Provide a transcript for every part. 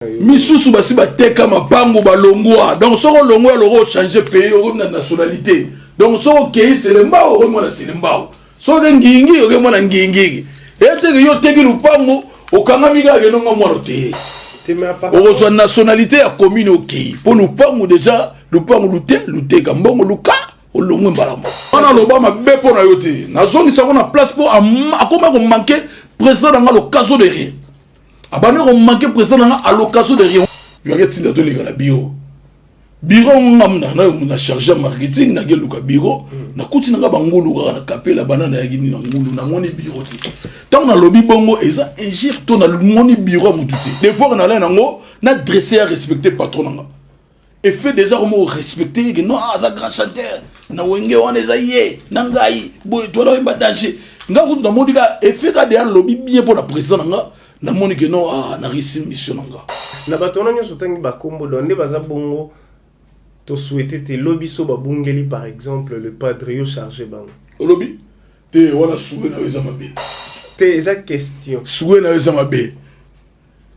Misusu basi bateka mapango, balongwa. Donc soki olongwa, loko ochange pays, okomi na nationalité. Donc soki okei Selembao, okomi mwana Selembao. Soki Ngingi, okomi mwana Ngingingi. Eteke yo oteki lupango, okangami kaka kenonga mwana te. Okozwa nationalité ya commune okei, mpo lupango déjà, lupango lute luteka mbongo luka olongwe mbala moko. Wana aloba mabe mpo na yo te, nazongisa yango na place, mpo akoma komanke président na nga l'occasion de rien. Abandi komanke président na nga à l'occasion de rien. Yaki etinda toleka na bureau, bureau ngam na na charge marketing. Nake luka bureau, nakuti nanga bangulu kaka na kapela bana. Nayaki nini na ngulu, namoni bureau te. Ntango nalobi bongo, eza injure to namoni bureau ya motu te. Devoir nalai nango na dresse ya respecter patron nanga. Effet déjà komo respecter ke non, aza grand chanteur na Wenge wana, eza ye na ngai boye, towana oyemba danger. Nga kutu namoni ka effet ka deya lobi bien mpo na président na nga. Namoni ke non, ah, na réussi mission na nga. Na bato wana nyonso otangi bakombo, don nde baza bongo, tosouhaite te lobi so babungeli, par exemple le padre, yo charge bango. Olobi te wana, souhait na yo eza mabe. Te, eza question. Souhait na yo eza mabe.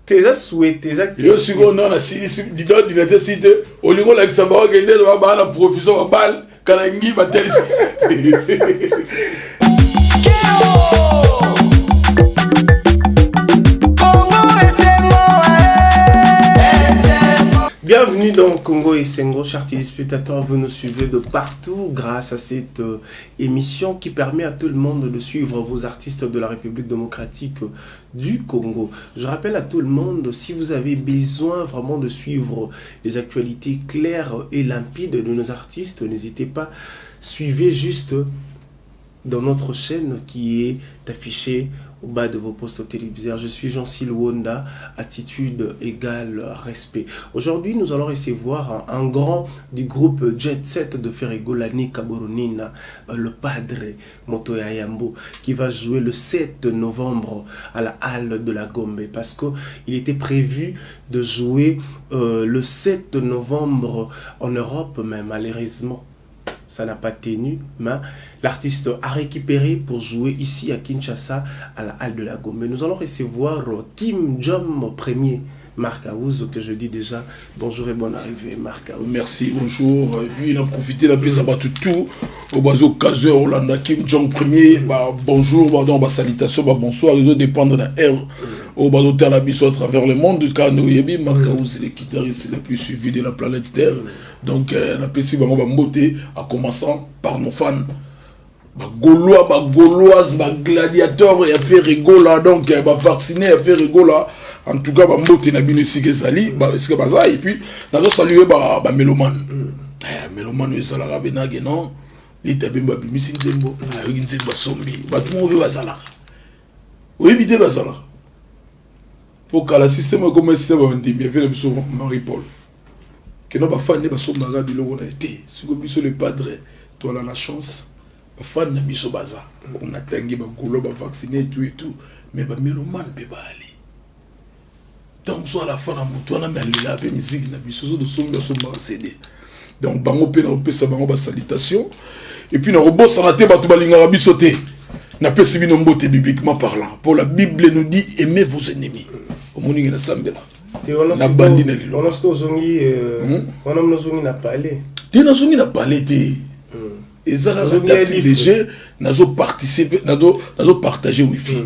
Te, eza souhaite, eza yo sikoyo ndo nasilisi dido dinate si te, olingi olakisa bango kende baa na profession babale kana ngi batelisi. Bienvenue dans Congo Esengo, chers téléspectateurs, vous nous suivez de partout grâce à cette émission qui permet à tout le monde de suivre vos artistes de la République démocratique du Congo. Je rappelle à tout le monde, si vous avez besoin vraiment de suivre les actualités claires et limpides de nos artistes, n'hésitez pas, suivez juste dans notre chaîne qui est affichée au bas de vos postes téléviseurs. Je suis Jean-Sil Wonda, attitude égale respect. Aujourd'hui, nous allons recevoir un grand du groupe Jet Set de Ferre Gola Kaboronina, le Padre Motoya Yambo, qui va jouer le 7 novembre à la Halle de la Gombe, parce qu'il était prévu de jouer le 7 novembre en Europe, mais malheureusement, ça n'a pas tenu, mais l'artiste a récupéré pour jouer ici à Kinshasa, à la Halle de la Gombe. Nous allons recevoir Kim Jong Premier, Marc Aouz, que je dis déjà bonjour et bonne arrivée, Marc Aouz. Merci, bonjour. Et puis, il a profité de la pièce à battre tout. Au bas occasion, Hollanda, Kim Jong Premier, bah, bonjour, bah, donc, bah, salutation, bah, bonsoir. Ils ont dépendre de la R. Au bas la biso à travers le monde. Car nous, yebi, Marc Aouz, c'est le guitariste le plus suivi de la planète Terre. Donc, on a pesi bango ba mbote, en commençant par nos fans. Ba Gaulois, ba Gauloises, ba gladiateurs, ya Ferre Gola, donc ba vacciné ya Ferre Gola. En tout cas, ba mbote na bino esika ezali, ba esika baza. Et puis nazo saluer ba mélomane. Mélomane ezalaka benage non. Lita bemba bimisi nzembo, ayoki nzembo asombi. Bato moko mpe bazalaka. Oyebi te bazalaka. Po kala système ekoma système ya bandimi ya na biso Marie Paul. Keno bafan nde basombaka biloko na ye te. Sikoyo biso le padre toala na chance, bafan na biso baza. On atangi bagaulois, bavaccine et tout et tout, mais bamélomane mpe baali. Ntango mosusu ala fa na motu wana, me alelaka mpe miziki na biso so tosombi, basombaka CD. Donc bango mpe nakopesa bango basalutation. Et puis nakobosana te bato balingaka biso te, napesi bino mbote. Bibliquement parlant, pour la Bible nous dit: aimez vos ennemis. Omoni nge nasambela na bandi na liloba. Wana soki ozongi wana, mona ozongi na palais. Te, nazongi na palais te, eza kaka tactique de jeu. Nazoparticipe, nazopartage wifi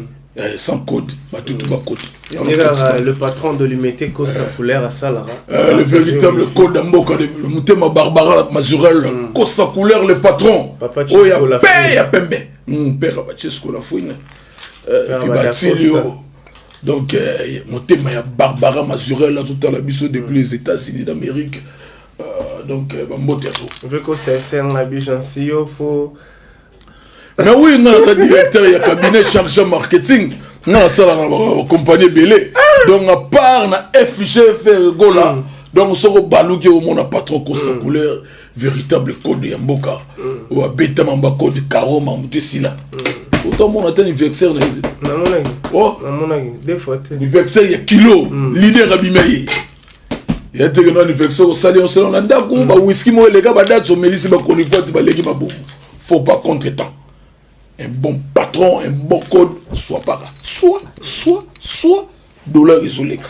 sans code, batutu bakota. Le patron de l'Unité Costa Couleur à Salara. Le véritable code mboka, le motema Barbara Mazurel, Costa Couleur, le patron. Papa oyo ya pe ya pembe, père Bachesco la fouine, puis Batilio. Donc motema ya Barbara Mazurel azotala biso depuis les États-Unis d'Amérique. Donc bambote ya to. Costa FC na biso yo fo. Mais oui, nga naza directeur ya cabinet chargé marketing. Nga nasalaka na bacompagnie ebele. Donc à part na FG Ferre Gola, donc soko baluki omona patron Costa Couleur, véritable code ya mboka oyo abetama bacode caro mamutu esila. Otomona te anniversaire na ye? Namonaki. Oh. Namonaki deux fois te. Anniversaire ya kilo, leader abima ye ya teke no anniversaire osali, osala na ndako bawiski moko eleka badate, omelisi bakonifoi ti baleki mabumu. Faut pas contre temps. Un bon patron, un bon code, soit para soit soit soit dollar ezoleka.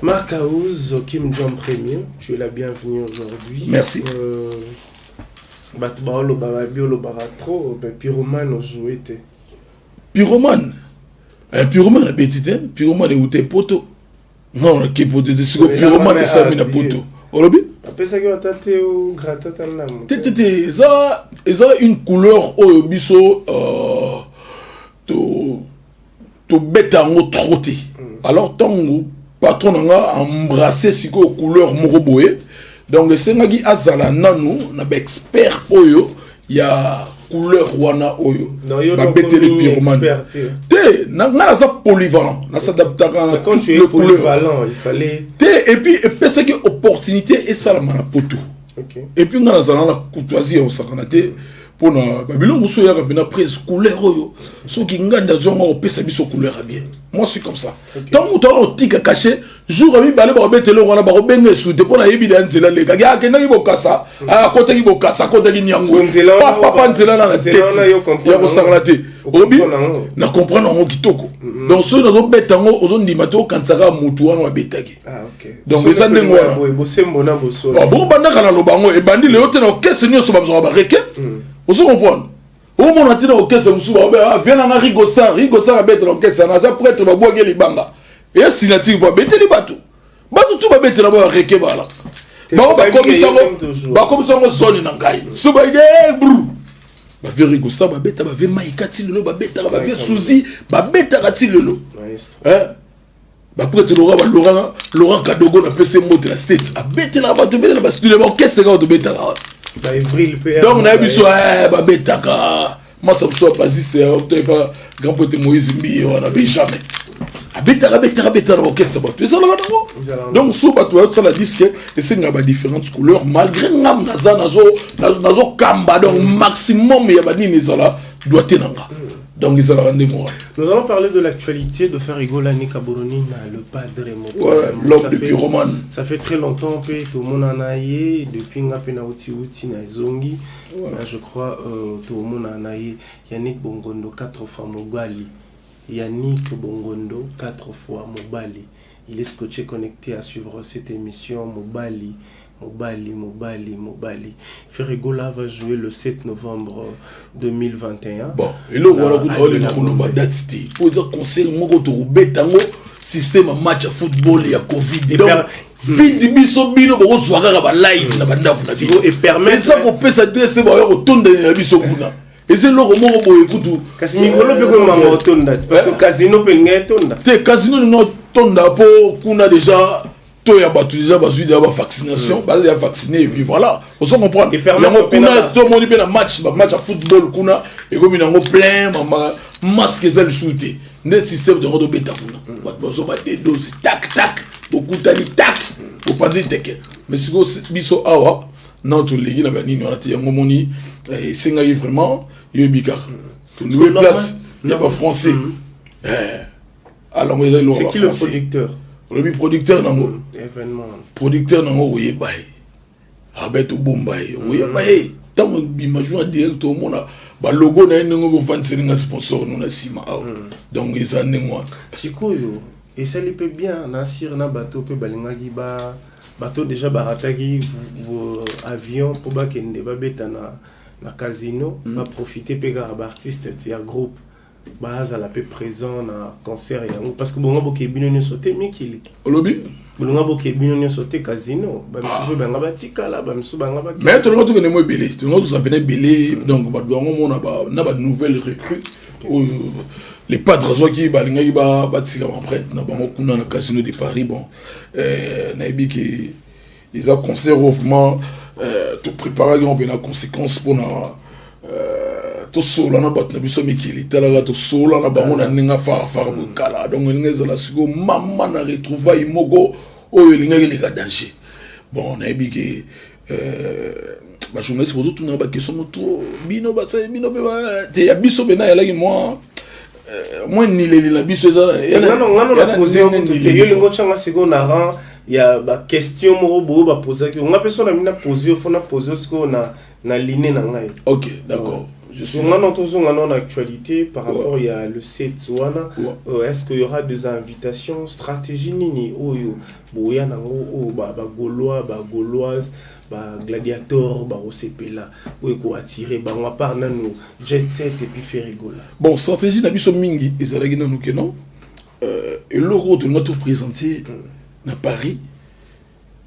Marc Aouz, Kim Jong Premier, tu es la bienvenue aujourd'hui. Merci. Bato baolobaka bi olobaka trop, mais Pyromane ojoué te. Pyromane, Pyromane abeti te. Pyromane euta poto. Non, nake poto te. Siko Pyromane esami na poto, olobi? Apesaki ata te, ograta ta ndambo. Te, te, te. Eza une couleur oyo biso tobeta yango trop te. Alors ntango patron na nga embrasse sikoyo couleur moko boye, donc esengaki azala nanu na baexpert oyo ya couleur wana oyo babeteli Pyromane te. Nga naza polyvalent, nasadaptaka na toutes les couleurs te. Et puis epesaki opportunité esalama na poto. Et puis nga nazala na courtoisie ya kosakana te mpona babiloko mosusu oyaka mpena prise couleur oyo. Soki nganda azwanga kopesa biso couleur ya bien, moi suis comme ça. Ntango moto wana otika cachet, jour ya mibale bakobetela wana, bakobenga esu te mpo nayebi da nzela lekaki, akendaki Bokasa, akotaki Bokasa, akotaki Niango, papa nzela na tete ya kosangana te. Obi na comprendre yango kitoko. Donc soki nazobeta yango, ozondima te, okanisaka motu wana babetaki. Donc eza ndenge wana. Bongo bandaka naloba yango ebandi lelo te. Na orchestre nyonso bazwaka bareke, ozo comprendre? Omona te na orchestre mosusu baobe vie nanga Rigosar. Rigosar abetela orchestre, naza prêtre, babwaki libanga eya signature po abeteli bato. Bato tu babetela bo bareke bala bango, bakomisa yango soni na ngai. So baye bru bavie Rigosar babeta, bavie Maika ti lelo babetaka, bavie Suzi babetaka ti lelo. Baprêtre Laurent, balorent, Laurent Kadogo, napesi mbote na States, abetelaka bato ebele na bastudio, baorchestre kaka tobetaka. Donc nayebi so babetaka masa mosusu ya basiste toyepa grand prêtre Moïse Mbiye wana, Benjamin abetaka, abetaka, abetaka na orchestre bato ezalaka nango. Donc so bato bayosala disque, esengaka badifférentes couleurs, malgré ngam naza nazokamba. Donc maximum ya banini ezala doigté na nga. Donc ezalaka ndenge wana. Nous allons parler de l'actualité de Ferre Gola Kaboronina, le padre moto. Ouais, l'homme de Pyromane. Ça fait très longtemps pe tomonana ye depuis nga pe na uti uti na zongi. Ouais. Là, je crois tomonana ye. Yannick Bongondo quatre fois Mobali. Yannick Bongondo quatre fois Mobali. Il est scotché, connecté à suivre cette émission. Mobali, Mobali, Mobali, Mobali. Ferre Gola va jouer le 7 novembre 2021. Bon, eloko wana kuta olinga koloba date te, po eza concert moko tokobeta yango système ya match ya football ya Covid. Donc vide biso, bino bokozwa kaka balive na bandako na bino. Eza kopesa adresse te, baoya kotondanela biso kuna. Eza eloko moko boye kutu. Kasi mikolo mpe komama otonda, parce que casino mpe elinga etonda. Te, casino elinga otonda mpo kuna déjà to ya bato déjà bazwi déjà bavaccination, baza déjà vacciné. Et puis voilà, ozo comprendre yango. Kuna tomoni mpe na match, bamatch ya football kuna ekomi nango plein, masque eza lisusu te. Nde système yango tobeta kuna, bato bazwa ba deux doses, tak tak, bokutani, tak, bopanzi teke. Mais sikoyo biso awa na toleki na banini wana te. Yango moni esengaki vraiment yoyebi kaka tolouer place ya bafrançais. Alongo eza eloko. C'est qui le producteur? Olobi producteur nango? Producteur nango koyeba ye abe tobomba ye, oyeba ye ntango bima jour ya direct, omona balogo na ye ndenge bofandiseli sponsor no na nsima awa. Donc eza ndenge wana. Sikoyo esali mpe bien na sire na bato mpe balingaki ba bato déjà barataki avion mpo bakende babeta na casino, baprofite mpe kaka baartiste ya groupe bazala mpe présent na concert yango, parce que bongo boke bino nyonso te mikili. Olobi? Bolonga boke bino nyonso te casino, bamisusu mpe banga batikala, bamisusu banga. Mais tolinga tokende mo ebele, tolinga tozala pene ebele. Donc bato yango mona na banouvelle recrue oyo les padres azwaki, balingaki batika baempreinte na bango kuna na Casino de Paris. Bon, nayebi ke eza concert oyo vraiment topréparaki yango mpe na conséquence mpona tosola na bato na biso mikili. Talaka, tosola na bango na ndenge afarafara bokala. Donc elingi ezala sikoyo mama na retrouvaille moko oyo elingaki eleka danger. Bon, nayebi ke bajournaliste bozotunaka baquestion mo trop. Bino basali bino mpe te ya biso mpena eyalaki mwa nileli na biso. Eza ngano na pose yo kutu te. Yo lingo otyanga sikoyo na rang ya baquestion moko boyo bapozaki nga mpe. So na mi na pose yo, fo na pose yo sikoyo na line na ngai. Ok, d'accord. Je suis Nga tozonga na actualité par rapport ya le 7 wana. Est-ce qu'il y aura des invitations? Stratégie nini oyo boya nango oyo bagaulois, bagauloise, bagladiator bakosepela, oyo ekoattire bango, à part nanu Jet Set et puis Ferre Gola? Bon, stratégie na biso mingi ezalaki nanu ke non, eloko oyo tolinga toprésente na Paris,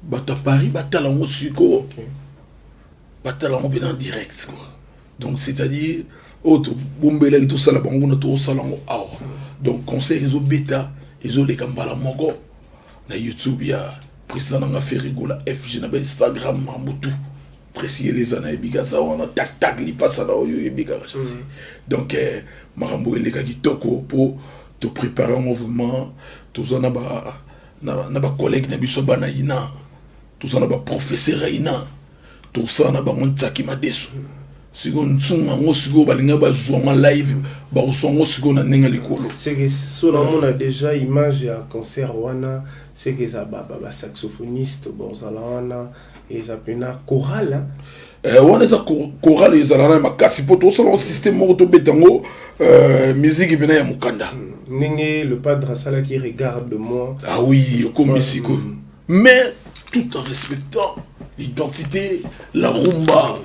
bato ya Paris batala yango sikoyo, batala yango mpena en direct quoi. Donc c'est-à-dire oyo tobombelaki tosala bango kuna, tokosala yango awa. Donc concert ezobeta, ezoleka mbala moko na YouTube ya président nanga Ferre Gola FG, na bainstagram, mambo tout. Préciel eza nayebi kasa wana, tak tak lipasa na oyo oyebi kaka chasi. Donc makambo eleka kitoko mpo toprépare yango vraiment. Toza na ba na bacollègue na biso bana ina, toza na baprofesseur ya ina, tosala na bango ntiaki madeso. Sikoyo ntsunga yango, sikoyo balinga bazwa yango live, bakozwa yango sikoyo na ndenge ya likolo. C'est que so namona déjà image ya concert wana, c'est que eza basaxophoniste bozala wana, eza mpena chorale, hein? Wana eza chorale, ezala na makasi mpo tosala yango système moko, tobeta yango musique mpena ya mokanda. Ndenge le padre asalaki Regarde moi. Ah oui, okomi sikoyo, mais tout en respectant l'identité, la rumba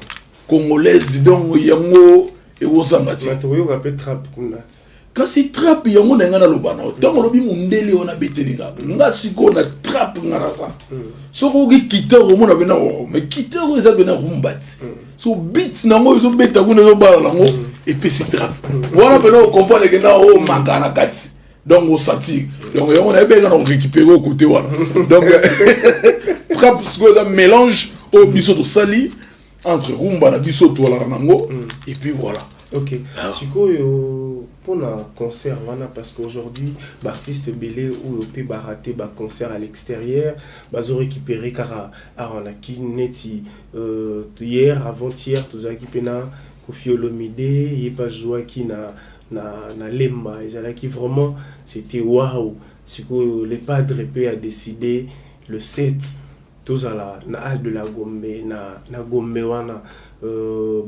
congolaise. Donc yango ekozanga te. Tokoyoka mpe trap kuna te? Kasi trap yango na ngai naloba na ntango olobi mondele wana abetelinga nga sikoyo na trap, nga naza soki oki guitare, omona pena o, mais guitare oyo eza pena rumba ti so beat nango ezobeta kuna, ezobala nango, epesi trap wana pena, ocomprendre ke na omaka na kati. Donc osentir, donc yango nayebeka na korécupérer o côté wana. Donc trap sikoyo eza mélange oyo biso tosali entre rumba na biso toalaka nango, et puis voilà. Ok. Ah. Sikoyo mpona concert wana, parce qu'aujourd'hui baartiste ebele oyo mpe baraté baconcert à l'extérieur, bazorécupérer kaka awa na Kine. Neti hier, avant-hier, tozalaki mpe na Kofi Olomide, ye mpe azwaki na Lemba, ezalaki vraiment, c'était waouh. Sikoyo le padre mpe a décidé le 7 tozala na Halle de la Gombe, na Gombe wana.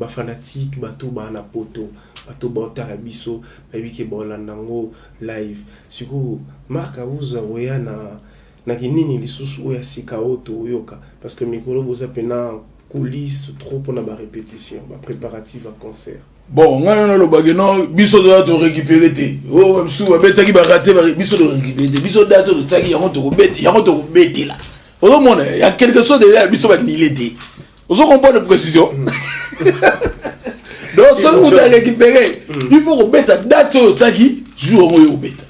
Bafanatique, bato baa na Poto, bato baotala biso, bayebi ke baolanda yango live. Sikoyo Mark Auza oya na kinini lisusu oyo ya sika oyo toyoka, parce que mikolo boza mpena coulisse trop mpona barépétition, bapréparative ya concert. Bon, ngai nalobaki non, biso toza torécupéré te. Oyo bamisusu babetaki, baraté, biso torécupéré te. Biso date totiaki yango, tokobete yango, tokobetela. Ozomona ya quelque chose déjà ya biso banile te. Ozo comprendre précision? Donc soki moto arécupéré, il faut kobeta date oyo otiaki, jour yango oyo obeta.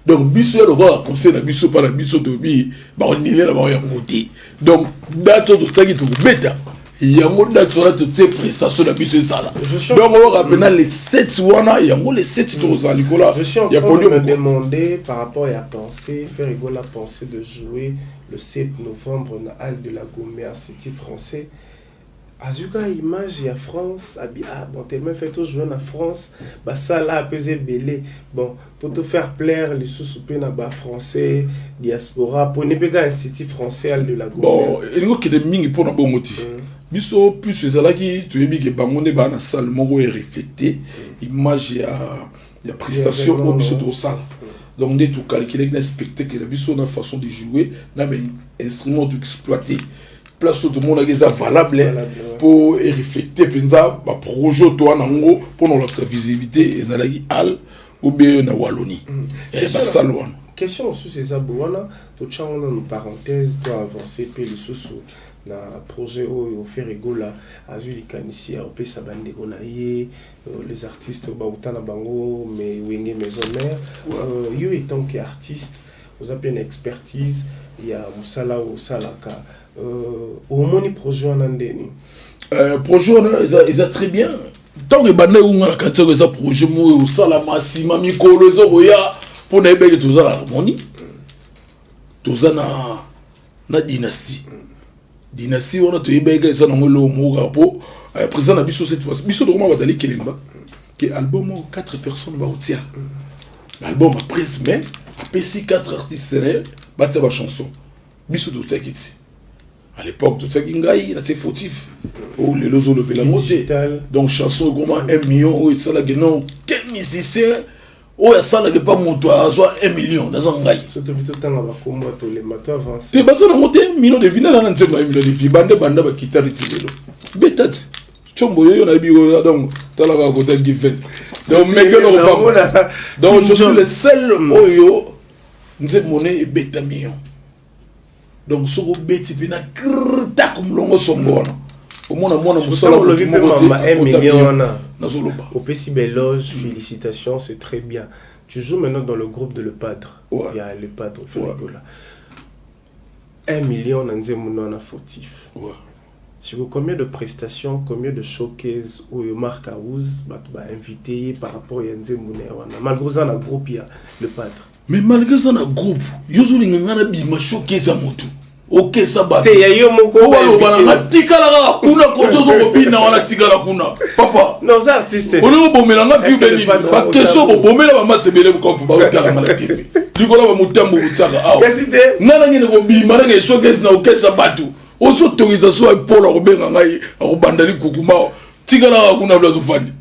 Donc biso ya lokola conseil na biso mpa na biso, tobi bakonile na bango yango te. Donc date oyo totiaki, tokobeta yango. Date wana totie prestation na biso ezala. Donc oyoka mpena le 7 wana, yango le 7 tokozala likolo. Je suis en train de me demander par rapport à penser, Ferre Gola pensé de jouer le 7 novembre na Halle de la Gombe, Institut français. Azuka image ya France abi, ah bon, tellement fait jouer na France, basala apesa ebele. Bon, pour te faire plaire lisusu mpe na bafrançais diaspora, poni mpe ka Institut français, Halle de la Gombe. Bon, elingi okende mingi mpona bongo ti biso plus ezalaki, toyebi ke bango nde baa na salle moko erefléter image ya prestation oyo biso tokosala. Donc nde tocalculaki na spectacle na biso, na façon de jouer, na bainstrument toexploiter, place oyo tomonaki eza valable mpo erefléter mpenza baprojet oyo toa nango mpona kolakisa visibilité, ezalaki halle ou bien na Wallonie, basale wana. Question mosusu eza bo wana, totyango nanu parenthèse, to avance mpe lisusu na projet oyo Ferre Gola azwi likanisi ya kopesa bandeko na ye, les artistes bauta na bango mais Wenge Maison Mère. Yo étant que artiste, oza mpe na expertise ya mosala oyo osalaka, omoni projet wana ndeni? Projet wana eza très bien. Ntango ebanda ekunga na kati yango, eza projet moko osalama nsima mikolo eza koya, mpo na yebeke toza na harmonie, toza na dynastie. Dynastie wana toyebaki eza nango eloko moko kaka mpo président na biso. Cette fois biso tokoma batali kelemba ke album moko, quatre personnes bakotia l'album après, mais apesi quatre artistes na ye batia bachanson. Biso totiaki ti À l'époque, totiaki ngai, natie fautif oyo lelo ozolobela yango te. Digital. Donc chanson ekoma 1 million. Oyo esalaki non ke musicien oyo asalaki pa moto azwa 1 million, naza ngai. Surtout totanga bakombo, tolema, to avance. Te, baza nango te. Million de vues nana na nzembo ya million de vues, bande banda bakitari ti lelo, beta ti tiombo yoyo nayebi yo. Donc talaka kota given, donc meke eloko pamba. Donc je suis le seul oyo nzembo ne ebeta million. Donc soki obeti mpe na tak molongo songo wana, omona mwana mosala. Olobi mpe mama 1 million wana. Nazoloba. Opesi baéloge, félicitations, c'est très bien. Tu joues maintenant dans le groupe de Le Padre. Ouais. Il y a Le Padre Ferre Gola. 1 million na nzembo wana fautif. Sur combien de prestations, combien de showcase oyo Marc House bato bainvité par rapport ya nzembo na ye wana, malgré oza na groupe ya Le Padre? Mais malgré ça, na groupe, yo ozolinga ngai nabima showcase ya motu okesa bato. Te, ya yo moko. Po baloba na nga, tikala kaka kuna, koto ozokobina wana, tikala kuna, papa. Non, oza artiste. Olingi obomela nga vie nini? Baquestion bobomela bamasi ebele kopo baotalanga na TV likolo, bamotambo botiaka awa. Kasi te. Ngai nangende kobima nake showcase na okesa bato, ozotorisa so epolo akobenga ngai, akobanda likukuma, tikala kaka kuna, place ofandi.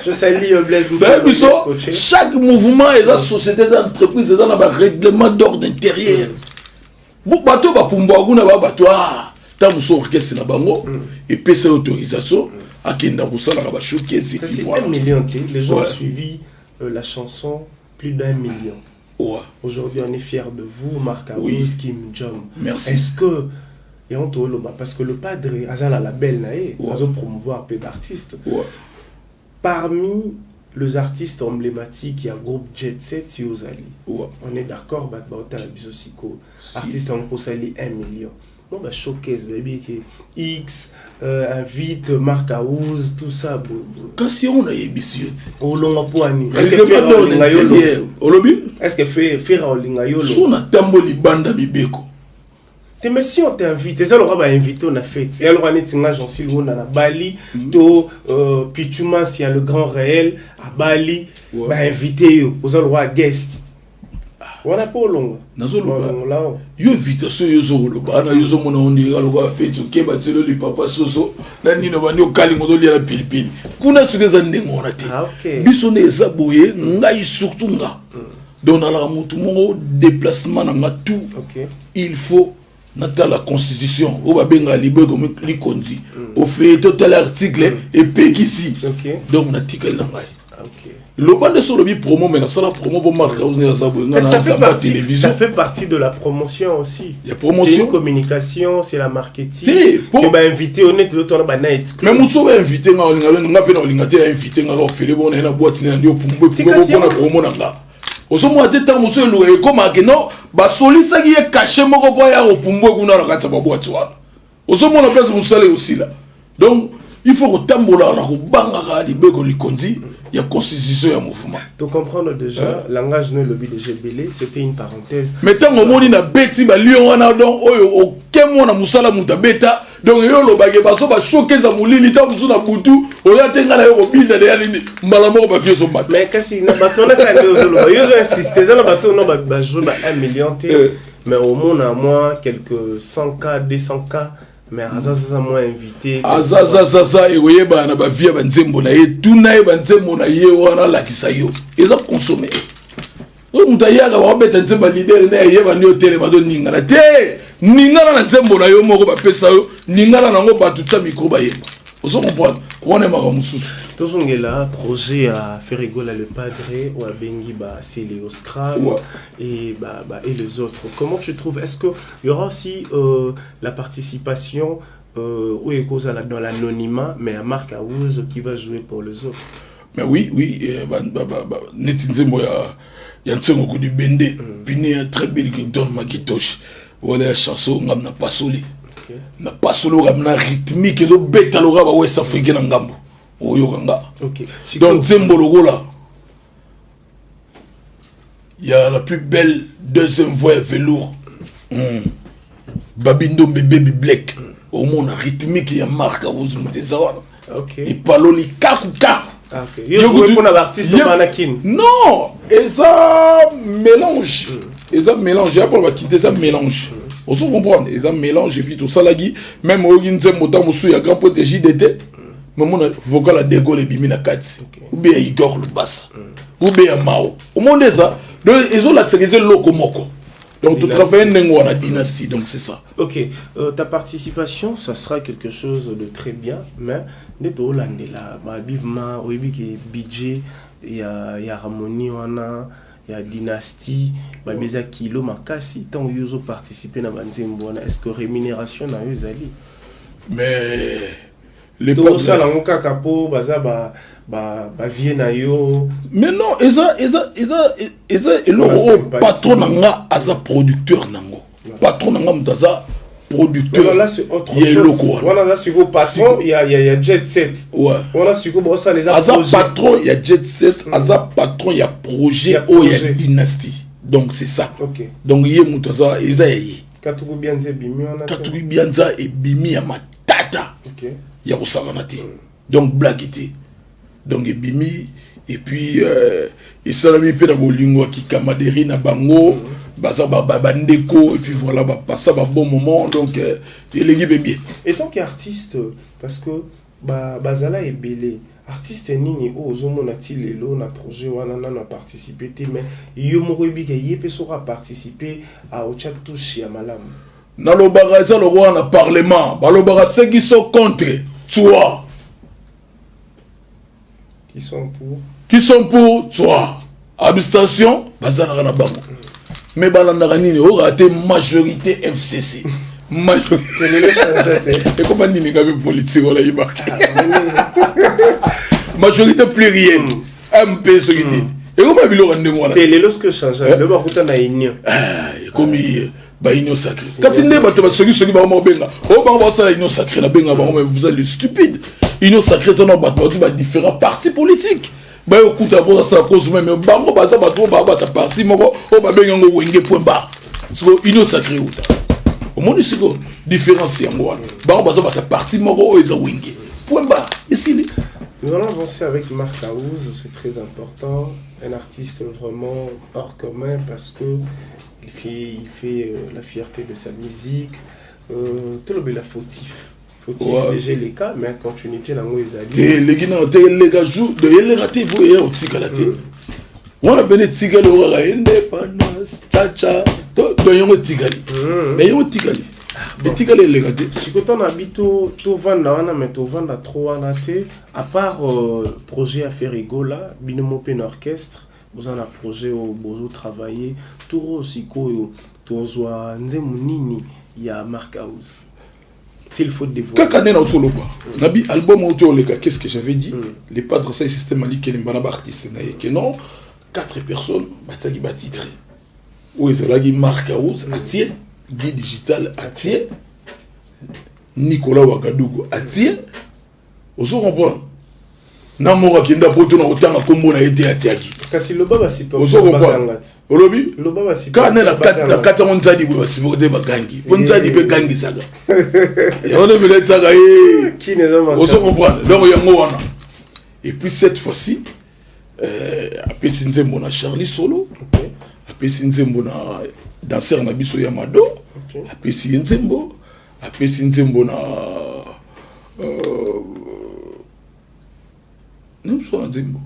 Je salue Blaise. Nayebi biso, chaque mouvement eza société, eza entreprise, eza na barèglement d'ordre intérieur. Bato bapumbwaka kuna, ba bato a ntango mosusu orchestre na bango epesa ye autorisation akenda kosalaka bashowcase. C'est 1 million, les gens ont suivi la chanson plus d'1 million. Aujourd'hui, on est fiers de vous, Marc Aouz, Kim Jong. Merci. Est-ce que et on toloba parce que Le Padre aza na label na ye, azo promouvoir peu d'artistes. Parmi les artistes emblématiques, il y a groupe Jet Set Yozali. On est d'accord, bato baotala biso siko. Artiste en kosali 1 million. Bon, bah, showcase, baby, qui X invite Marc Aouz, tout ça. Kasi yango nayebisi yo ti. Olonga po ani? Règlement d'ordre intérieur olobi. Est-ce que Ferre olinga yo? So natambo libanda mibeko. Te, mais si on t'invite, eza lokola bainvité na fête, eya lokola neti nga Jansi Luona na Bali to Pichumas ya le grand réel abali, bainvité yo, oza lokola guest wana mpo olongwa. Nazoloba yo, invitation yo ozokoloba wana, yo ozomona ondika lokola feti, okeba tielo lipapa soso na nini, obandi okalinga, ozolia na pilipili kuna. Soki eza ndenge wana te, biso nde eza boye. Ngai surtout nga, donc nalaka motu moko, déplacement na nga tout, il faut natala constitution oyo babengaka libeko likonzi, ofeye totala article epekisi. Donc natikali na ngai. Loba nde so olobi promo, mais nasala promo po Marc House nde aza boye, nga na nzamba télévision. Ça fait partie de la promotion aussi. Ya promotion. C'est une communication, c'est la marketing. Te po que bainvité honnête l'autre wana bana exclu. Mais mosu oyo invité nga, olinga nga mpe na olinga te invité nga ofele bona ye na boîte na ndi opumbwe mpona promo na nga. Ozomona te, ntango mosusu eluka ekomaka no basolisaki ye cachet moko mpo aya kopumbwe kuna na kati ya baboîte wana. Ozomona place mosala eosila. Donc il faut kotambola na kobangaka libeko likonzi ya constitution ya mouvement. To comprendre déjà, langage no elobi déjà ebele, c'était une parenthèse. Mais ntango omoni na beti balion wana, donc oyo oke mwana mosala, moto abeta, donc yo olobaki baso bashokeza molili, ntango mosusu na butu oya te, ngai na yo kobinda deya nini, mbala moko bavie ezomata. Mais kasi na bato wana kaka nde ozoloba, yo ozo insiste, eza na bato no bajoue ba 1 million te, mais omona mwa quelque 100 K, 200 K, mais aza zaza mwa invité. Azazazaza ekoyebana na bavie ya banzembo na ye. Tuna ye banzembo na ye wana, alakisa yo eza consommé. Oyo moto ayaka bakobeta nzembo ya leader nde ayeba nde otelema, toningana te, ningana na nzembo na yo moko bapesa yo, ningana nango, bato tia micro bayemba, ozo comprendre wana emaka mosusu. Tozongela projet ya Ferre Gola Le Padre oyo abengi ba Céléo Scram et, bah, et les autres. Comment tu trouves? Est-ce que il y aura aussi la participation oyo ekozala dans l'anonymat, mais à Marc Aouz qui va jouer pour les autres? Mais oui, neti nzembo ya Nsengo Kudi Bende pine ya très belle Clinton Makitosh wana ya chanson ngam na pasoli na pasoli oyo na rythmique ezobeta lokola ba West Africain na ngambo, oyoka nga. Donc nzembo lokola ya la plus belle deuxième voix ya velours, Babi Ndombe, Baby Black, omona rythmique ya Marc Aouz, moto eza wana epaloli kaku kaku. Ah, ok. Yo joué mpona baartiste bana Kin? Non, eza mélange, eza mélange ya mpona bakite, eza mélange. Ozo comprendre, eza mélange. Et puis tosalaki même, oyoki nzembo ta mosusu ya grand pote JDT, mais mona vocal ya De Gaulle ebimi na kati, ou bien ya Igor Lubasa, ou bien ya Mao. Omoni, eza donc ezolakisaka eza eloko moko. Donc totravaille ndenge wana, dynastie, donc c'est ça. Ok, ta participation, ça sera quelque chose de très bien, mais nde tolandela babivema, oyebi ke budget ya harmonie wana ya dynastie babi eza kilo makasi. Ntango yo ozoparticipe na banzembo wana, est ce que rémunération na yo ezali? Mais tozosala yango kaka mpo baza bavie na yo. Mais non, eza eloko oyo patron na nga aza producteur nango. Patron na nga moto aza producteur. Là, c'est autre chose. Wana aza sikoyo patron ya Jet Set. Wana sikoyo baosala eza Aza patron ya Jet Set, aza patron ya projet oyo ya dynastie, donc c'est ça. Donc ye moto aza, eza ya ye. Katuku Bianza ebimi wana. Katuku Bianza ebimi ya matata ya kosakana te, donc blague te. Donc ebimi et puis esalami mpe na bolingo ya kicamaraderie na bango. Baza bandeko et puis voilà, bapasa babon moment, donc elengi mpe bien. En tant qu'artiste, parce que bazala ebele, artiste nini oyo ozomona ti lelo na projet wana nano aparticipe te, mais yo moko oyebi ke ye mpe soko aparticipe, aotya touche ya malamu? Nalobaka, eza lokola na parlement, balobaka ceux qui sont contre toi. Qui sont pour. Qui sont pour toi, abstention. Bazalaka na bango, mais balandaka nini? Okaka te majorité FCC, ekoma nini? Ngabi politique wana yeba majorité plurielle mp soki nini, ekoma biloko ya ndenge wana. Lelo soki ochange, lelo bakuta na union. Ekomi baunion sacrée. Kasi nde bato basokisoki bango bakobenga oyo bango basala union sacrée, nabenga bango, mais vous êtes les stupides. Union sacrée eza na bato badifférents partis politiques bayokuta mpo asala cause même. Bango baza bato oyo babata parti moko oyo babengi yango Wenge, point barre. Siko union sacrée uta, omoni siko différence yango wana. Bango baza bata parti moko oyo eza Wenge, point barre, esili. Nous allons avancer avec Marc Aouz, c'est très important. Un artiste vraiment hors commun parce que il fait la fierté de sa musique. Tout le fautif. Fautif déjà les cas, mais continuité dans ezali. Te, eleki nano te, eleka jour de eleka te po eya kotikala te. Wana pene etikali oyo kaka indépendance chacha to donc yango etikali, mais yango etikali, etikali, eleka te. Sikoyo ntango na bi tovanda wana, mais tovanda trop wana te. À part projet ya Ferre Gola, bino mo mpe na orchestre boza na projet oyo bozotravaille tour oyo. Sikoyo tozwa nzembo nini ya Mark House, s'il faut dévoiler? Kaka nde nauti oloba nabi album oyo te oleka. Qu'est ce que j'avais dit? Les padres asali système alikelemba na baartiste na ye ke non, quatre personnes batiaki batitre oyo ezalaki Mark House atie, Guy Digital atie, Nicolas Wagadugu atie, ozo comprendre, na moko akenda poto na kotanga nkombo na ye te, atiaki. Kasi loba. Ozo comprendre? Olobi. Loba. Kaka nde na kati yango nzadi boye, basupporte bagangi mpo nzadi mpe gangisaka yango nde mpena etiaka ye. Ozo comprendre? Donc yango wana. Et puis cette fois-ci apesi nzembo na Charlie Solo, apesi nzembo na danseur na biso ya Mado, apesi ye nzembo, apesi nzembo na mosusu na nzembo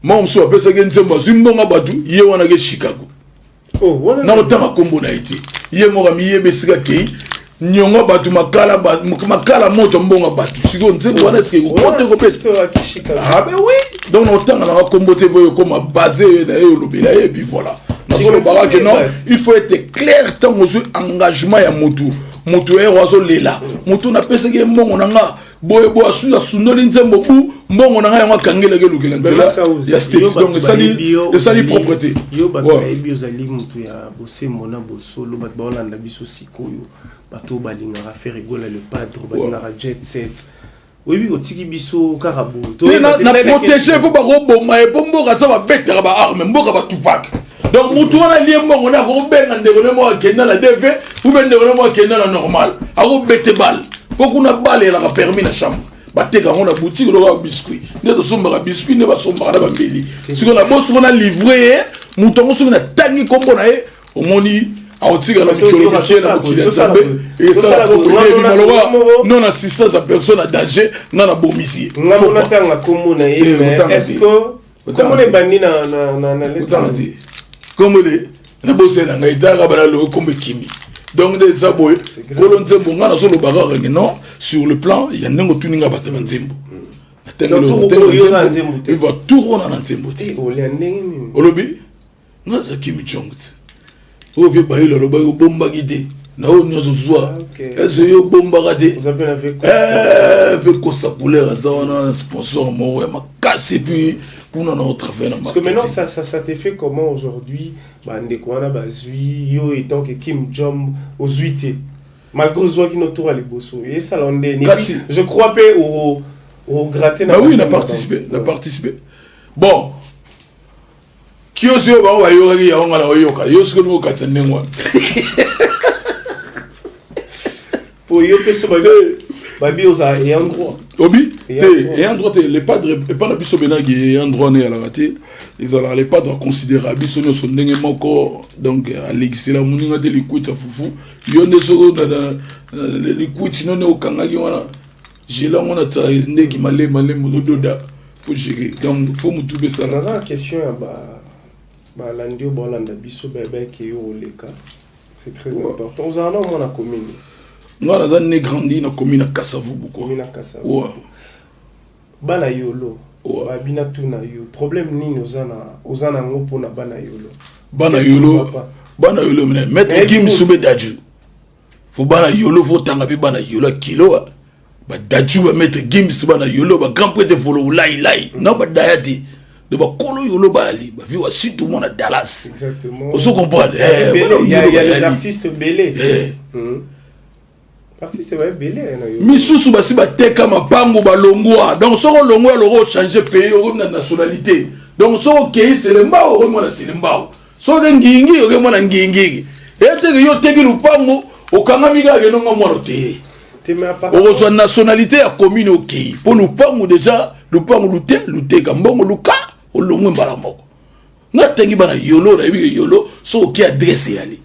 moko mosusu apesaki nzembo, azwi mbongo bato ye wana ke Chicago. Na kotanga nkombo na ye te, ye moko amiyeba esika kei niongo bato makala makala moto mbongo bato. Sikoyo nzembo wana eske ekokote kopesa? Ah ben oui, donc na kotanga nanga nkombo te boye, ekoma base na ye, olobela ye. Et puis voilà, nazolobaka ke non, il faut être clair ntango ozwi engagement ya motu. Motu ero azolela, motu napesaki ye mbongo na nga boye boye, asundoli nzembo bu mbongo na ngai, yango akangelaki elukela nzela ya States. Donc esali propre te. Yo, bato bayebi ozali motu ya bosembo na bosolo. Bato baolanda biso sikoyo, bato balingaka Ferre Gola le Padre, balingaka Jet Set, oyebi kotiki biso kaka boye. Na protege mpo bakoboma ye, mpo mboka aza babetaka baarme, mboka batupak. Donc motu wana alie mbongo nde akobenga ndeko nde moko akenda na DV ube ndeko nde moko akenda na normal, akobete bale mpo kuna bale elaka permis na chambre, bateka yango na boutique lokola biscuit. Nde tosombaka biscuit, nde basombaka na bambeli. Sikoyo na bo sikoyo na livre ye moto yango, soki natangi nkombo na ye, omoni. Aotikala mikolo mike na mokili ya Nzambe, esala maloba non assistance ya personne à danger. Nga na bomisi ye. Nga mona tanga kombo na ye, mais est-ce que kombo na ebandi na lettre? Otanga te kombo le na bosela ngai, taka bana lobi kombo ekimi. Donc nde eza boye, kolo nzembo, nga nazoloba kaka ke non, sur le plan ya ndenge otuni nga, bato ya banzembo Eva tour wana na nzembo te. Olobi nga aza Kimi Jong te, oyo vie bayelo alobaki obombaki te na oyo nyonso zwa eze yo obombaka te ve kosa couleur aza wana sponsor moko ya makasi, et puis kuna na otravaille na Parce que maintenant, ça te fait comment aujourd'hui, bandeko wana bazwi yo étant que Kim Jong, ozwi te malgré ozwaki no tour ya liboso, esala ndeni? Je crois mpe ogratte. Na oui, na participé, na participé. Bon, kiosi oyo bango bayokaki yango, nga na oyoka yo soki olingi okatisa ndenge wana. Po yo mpe so babi oza ayant droit. Obi te, ayant droit te. Le padre epa na biso benaki ayant droit ne eyalaka te. Ezalaka le padre aconsidéra biso nyonso ndenge moko, donc alekisela moninga te likwiti ya fufu. Yo nde soki likwiti no nde okangaki wana, gelango na tsaka ndeki malema malema, ozododa po gérer. Donc faut mutu besala. Naza na question ya balandi oyo baolanda biso, bayebaki yo oleka, c'est très important. Ozala na omwana commune? Nga naza né, grandi na commune ya Kasavubu. Commune ya Kasavubu. Bana Yolo babina tuna yo problème nini oza na yango mpona bana Yolo? Bana Yolo, bana Yolo mene maître Kim Sube Daju, fo bana Yolo, fo tanga mpe bana Yolo ya kilo, badaju, bamaître Gims, bana Yolo, bagrand prêtre volo lailai na badaya te. Donc bakolo Yolo bayali bavi wa surtout mwana Dallas. Ozo comprendre? Il y a les artistes belé, artiste ebele. Misusu basi bateka mapango, balongwa. Donc soki olongwa, aloko ochange pays, okomi na nationalité. Donc soki okei Selembao, okomi mwana Selembao. Soki Ngingi, okomi mwana Ngingingi. Eteke yo oteki lupango, okangami kaka kenonga mwana te, okozwa nationalité ya commune okei, mpo lupango déjà, lupango lute luteka mbongo luka olongwe mbala moko. Nga tengi bana Yolo, nayebi ke Yolo soki oke, adresse eyali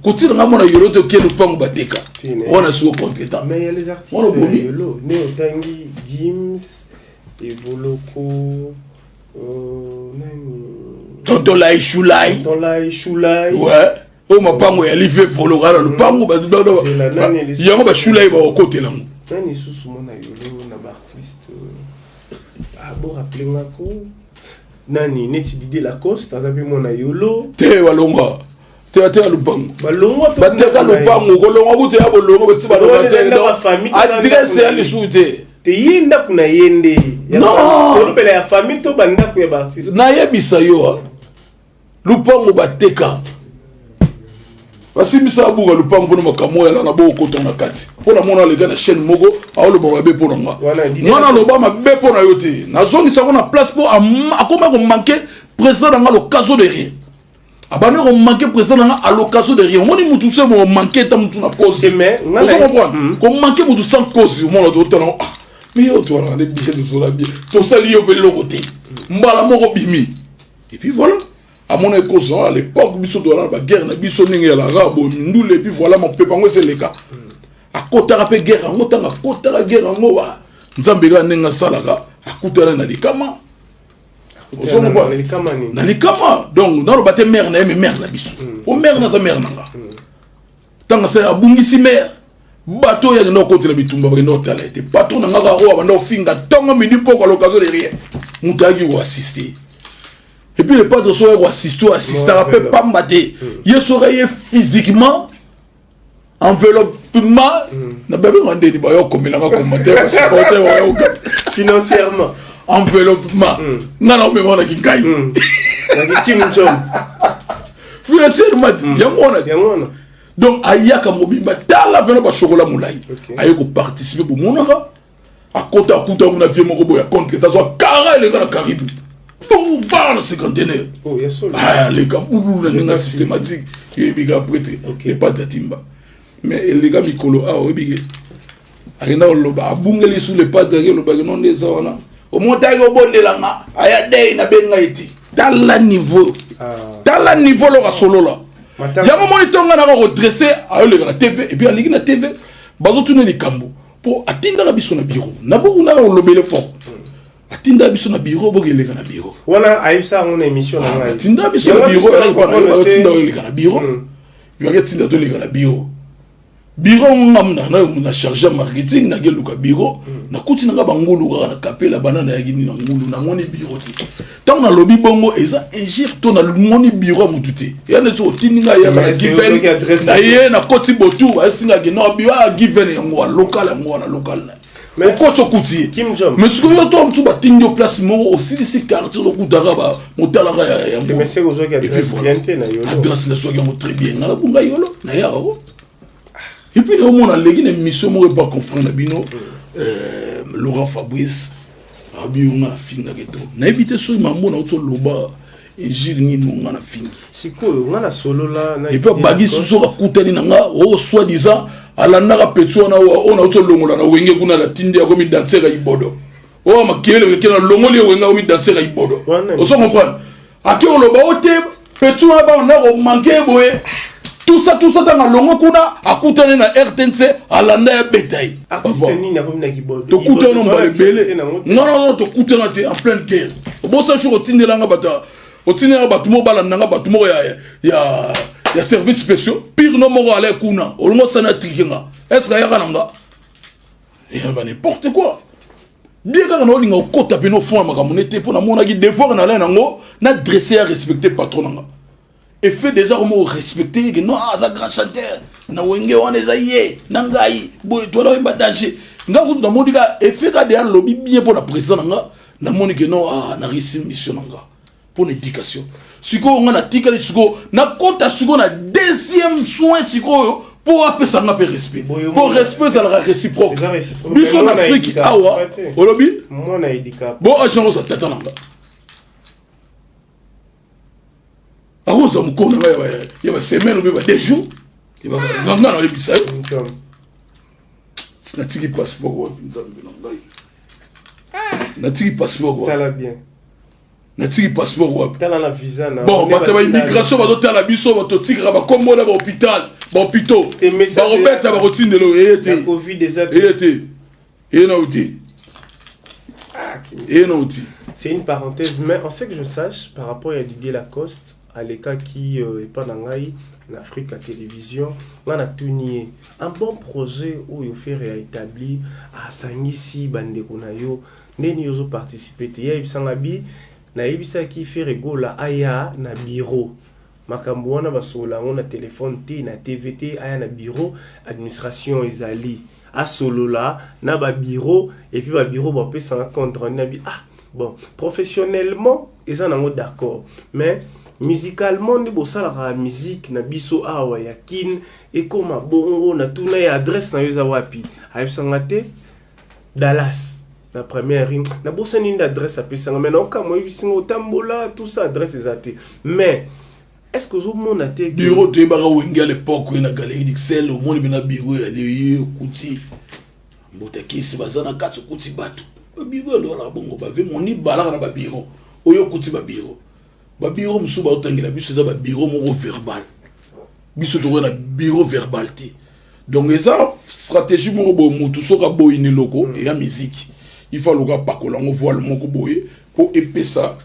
kotina nga mona Yolo te. Okie lupango bateka wana, siko contretemps. Mais il y a les artistes Yolo ne otangi Gims, Evoloko, nani? Tonton Lai Shulai. Tonton Lai Shulai. Ouais, oyo mapango ya live volo kaka na lupango yango, bashulai bakokotela yango. Nani susu mona Yolo na baartiste? Ah, bo rappeler ngako nani, neti Didier Lacoste aza mpe mwana Yolo. Te, balongwa te, bateka lupango. Balongwa? Bateka lupango, kolongwa kutu ya bolongo, bati balongwa te, adresse ya lisusu te. Te, ye ndako na ye nde. Non. Tolobela ya famille to bandako ya baartiste? Nayebisa yo, lupango bateka, basimbisa abuka lupango mpona makambo oyo ala na bokokota na kati, mpo na mona aleka na chaîne moko, aoloba mabe mpo na nga. Nga naloba mabe mpo na yo te, nazongisa yango na place, mpo akoma komanquer président na nga l'occasion de rien. Abandi komanquer président na nga à l'occasion de rien. Omoni mutu se momanquer eta mutu na cause, ozo comprendre? Komanquer mutu sans cause, omona totala, ah mais yo toalaka nde bien, tozola bien, tosali yo mpe eloko te, mbala moko bimi. Et puis voilà, amona ekozala à l'époque biso toala na baguerre na biso ndenge ezalaka boye, mindule. Et puis voilà, mapepe yango eseleka, akotaka mpe guerre yango. Ntango akotaka guerre yango, Nzambe kaka ndenge asalaka, akutana na likama. Na likama, donc naloba te mare na ye, mais mare na biso, po mare naza mare na nga. Ntango asali, abungisi mare, bato oyo akenda kokotela bitumba bakenda kotala ye te. Patron na nga kaka oyo abanda kofinga ntongo, midi, poko à l'occasion de rien, moto ayaki koassiste. Et puis le padre soki koassiste, oyo assistaka mpe pamba te. Ye soki ye physiquement enveloppement na babenga ndeni, bayo komelanga commentaire, basupporter bayoka. Financièrement. Enveloppement nga na omema wana kingai. Financièrement yango wana. Donc ayaka mobimba, tala vena bashokola molai, aye koparticipe, bomonaka akota, akuta kuna vie moko boye ya contre, tazwa kara eleka na karibu bana cinquantenaire, aleka bulu na ndenge systématique. Yoyebika prêtre le padre atimba, mais eleka mikolo awa, oyebike akenda koloba, abungeli su le padre, ake olobaki no nde eza wana, omotaki obondelanga, aya dei nabenga ye te. Tala niveau, tala niveau loko asolola. Yango moni ntonga naka kodresse, ayoleka na TV et puis aleki na TV, bazotuna likambo mpo atindaka biso na bureau na boku naka kolobele fort. Atindaka biso na bureau, bokeleka na bureau. Wana ayebisa yango na émission na ngai. Atindaka biso na bureau, atinda oyoleka na bureau, yaki atinda toleka na bureau. Bureau ngam na na charge marketing, nakeluka bureau, nakuti nanga bangulu kaka na kapela bana nayaki nini na ngulu, namoni bureau te. Ntango nalobi bongo, eza injure to namoni bureau ya motu te. Ya neti otindi ngai yaka na Given na ye, nakoti botu, ayesingaki no bureau ya Given yango wa local, yango wana local na okoti, okuti ye. Mais sikoyo yo to mosusu batindi yo place moko, osilisi quartier, ozokutaka motalaka ya adresse, nazwaki yango très bien. Nga nabunga yolo, nayaka ko. Et puis naomona aleki na émission moko epa confrère na bino Laurent Fabrice, abi yo nga nafingaki to nayebi te soki mambo nauti oloba injure nini nga nafingi. Sikoyo nga nasolola. Et puis abagi susu akutani na nga o soi disant alandaka petit wana oyo nauti olongola na Wenge kuna, natindi akomi danser ya ibodo oyo makele ke nalongoli ye Wenge, akomi danser ya ibodo. Ozo comprendre, ake oloba o te petit wana bana komanke boye, tout ça, tout ça. Ntango alongo kuna, akutani na RTNC, alanda ya beta ye. Tokutana mbala ebele. Non, non, non, tokutana te en pleine guerre. Obosa jour otindelanga bato, otindelanga bato moko balandanga, bato moko ya service spéciaux pire no moko ale kuna, olongo osani atrike nga. Est ce que ayaka na nga ba n'importe quoi? Bien kaka naolinga okota pene ofond ya makambo ne te, mpo namonaki devoir na lai nango na dresse ya respecter patron na nga. Effet déjà komo respecter ke non, aza grand chanteur na Wenge wana, eza ye na ngai boye, toala oyemba danger. Nga kutu namoni ka effet ka deya lobi bien mpo na président na nga, namoni ke non, ah, na réussi mission na nga mpo na éducation. Sikoyo nga natikali, sikoyo nakota sikoyo na deuxième soin, sikoyo mpo apesa nga mpe respect, mpo respect ezalaka réciproque. Biso na Afrique awa olobi bo agent oza tata na nga, akozwa mokolo na ngai ya basemaine obe ba 2 jours nga nayebisa yo. Natiki passeport wapi? Nzambe na ngai, natiki passeport wapi? Natiki passeport wapi? Bon, bato ya baimmigration bazotala biso, bato tikaka bakombo na bahôpital, bahôpitaux bakobeta, bakotindela oyo eye te, eye te, eye na yo te, eye na yo te. C'est une parenthèse, mais en ce que je sache, par rapport à Didier Lacoste, alekaki epa na ngai na Afrique ya télévision, nga natuni ye un bon projet oyo Ferre a établi, asangisi bandeko na yo, ndeni ozoparticipe te. Ye ayebisanga bi nayebisaki Ferre Gola aya na bureau, makambo wana basolola yango na telefone te, na TV te, aya na bureau, administration ezali, asolola na babureau et puis babureau bapesanga compte rendu. Na bi ah bon, professionnellement eza nango d'accord, mais musicalement nde bosalaka musique na biso awa ya Kine ekóma bongo. Natuna ye adresse na yo eza wapi, ayebisanga te Dallas na première ring, nabosani nde adresse apesanga, mais naokamwa, oyebisinga otambola tout ça, adresse eza te. Mais est ce que ozomona te? Bureau toyebaka Wenge à l'époque oye na Galerie d'Ixelles, omoni mpe na bureau ya leye, okuti mbotakisi baza na kati, okuti bato babureau ya ndolaka bongo, bave moni balaka na babureau oyo, okuti babureau, babureau mosusu baotangela biso eza babureau moko verbal, biso tokoya na bureau verbal te. Donc eza stratégie moko boye, motu soki aboyi na eloko eya musique, il faut aluka apakola yango voile moko boye mpo epesa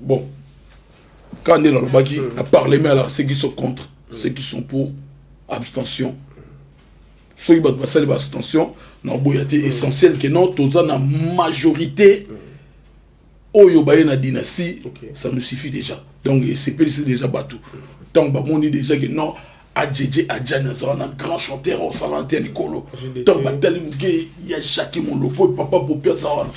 bon. Quand nde nalobaki na parlement, alors ceux qui sont contre, ceux qui sont pour, abstention. Soki bato basali baabstention na oboya te, essentiel ke non, toza na majorité oyo baye na dynastie. Ça nous suffit déjà. Donc esepelisi déjà bato ntango bamoni déjà ke non, Adjedje Adjani aza wana, grand chanteur osala te ya likolo. Ntango batali moke ya Jacques Molopo, papa Popi aza wana,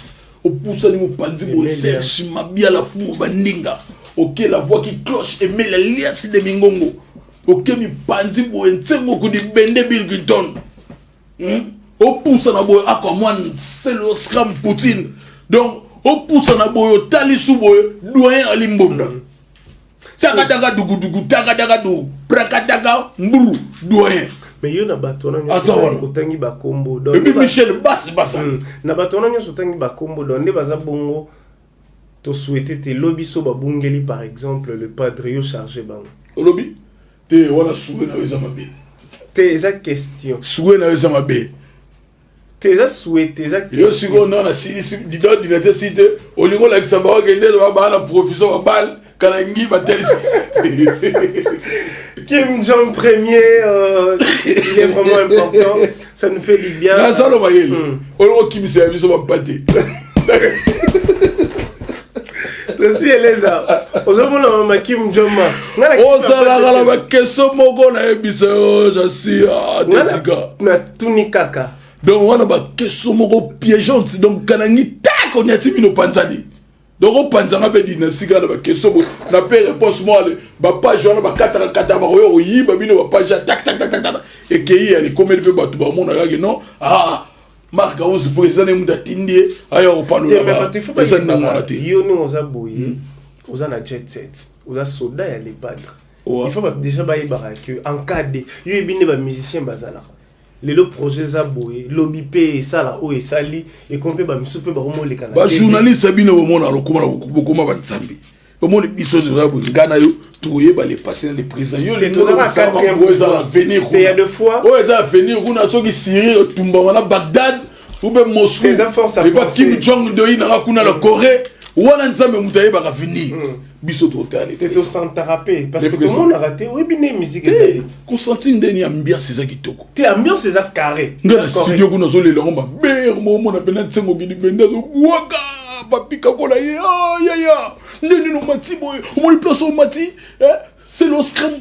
opusani mopanzi boye, Serge Mabiala Fumu bandinga oke, la voix qui cloche, Emela Liasi de Mingongo, oke mipanzi boye, Ntsengo kudi bende, Bill Clinton, Opusana boye, akwa mwa nselo Scram Poutine. Donc opusana boye, otali su boye, doyen Ali Mbonda, takataka dugudugu, takataka du prakataka mburu, doyen. Mais yo na bato wana Aza wana. nyonso otangi bakombo, donc et puis Michel Basi basali. Na bato wana nyonso otangi bakombo, donc nde baza bongo, tosouhaite te lobi so babungeli par exemple le padre, yo charge bango. Olobi te wana souhait na yo eza mabe. Te, eza question. Souhait na yo eza mabe. Te, eza souhait te, eza yo sikoyo nda nasilisi didinate si te, olingi olakisa bango kende baa na profession babale kanangi batelisi. Kim Jong Premier, il est vraiment important. Ça nous fait du bien. Nazalo mayele. Olingo okimisa ya biso bampate. Tosi eleza. Ozomona mama Kim Jong ma. Ozalaka na baquestion moko nayebisa yo jasi atetika. Natuni kaka. Donc wana baquestion moko piégeante, donc kanangi tak oniati bino panzani. Donc opanzanga mpe dynastie kaka na baquestion boye na mpe réponse moko ale bapage wana bakataka kata, bakoya koyiba bino bapage ya tak tak tak tak tak, ekei ya likomeli mpe bato bamona kaka non, ah, Mark House président ne mutu atindi ye aya kopalola, eza ndenge wana te. Yo ndenge oza boye, oza na jet set, oza soda ya Le Padre, il faut bato déjà bayebaka que en cas de yo yebi nde bamusicien bazalaka lelo, projet eza boye, lobi mpe esala oyo esali ekomi mpe bamisusu mpe bakomoleka na Bajournaliste bino bomona lokoma bokoma banzambe, omoni biso toza boye, nga na yo tokoyeba le passé na le présent. Yo oyo eza avenir, oyo eza avenir kuna, soki Syrie etumbama na Bagdad ou bien Moscou, epa Kim Jong doi nanga kuna na Corée wana, Nzambe moto ayebaka avenir, biso totala. Te, tosantaka mpe parce que tomonaka te, oyebi nde musique ezali. Consenti ndeni ambiance eza kitoko. Te, ambiance eza carré. Nga na studio kuna azolela yango mabe, momona mpena nsengo gidi bende azobwaka bapika kola ye yaya nde nini omati boye, omoni place omati, c'est l'oscram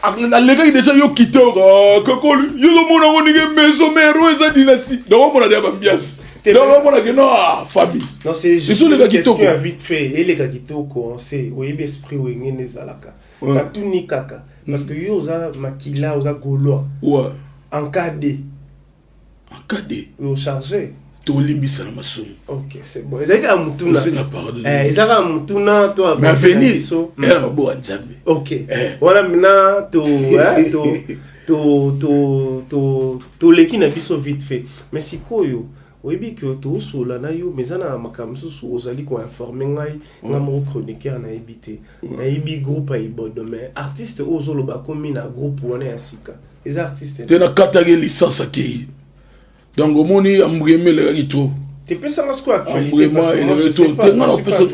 alekaki déjà yo kitoko kakoli, yo ozomona ngo ndenge maison mère oyo eza dynastie, donc omona deya baambiance, donc omona ke non, famille. Non, c'est juste une question ya vite fait, eleka kitoko, on sait, oyebi esprit Wenge nde ezalaka. Natuni kaka parce que yo oza makila, oza Gaulois. En cas de En cas de ochargé. Tolimbisa na masumu. Ok, c'est bon, ezali kaka mutuna. Osenga pardon. Eza kaka mutuna to. Mais avenir eya na maboko ya Nzambe. Ok, wana mina to to to to toleki na biso vite fait, mais sikoyo oyebi ke tosola na yo, mais eza na makambo mosusu ozali koinforme ngai, nga moko chroniqueur nayebi te. Nayebi groupe ya Ibodo, mais artiste oyo ozoloba akomi na groupe wana ya sika eza artiste? Te, nakataki licence, akei, donc omoni embrayement elekaki trop. Tepesanga sikoyo actualité. Embrayement elekaki trop te,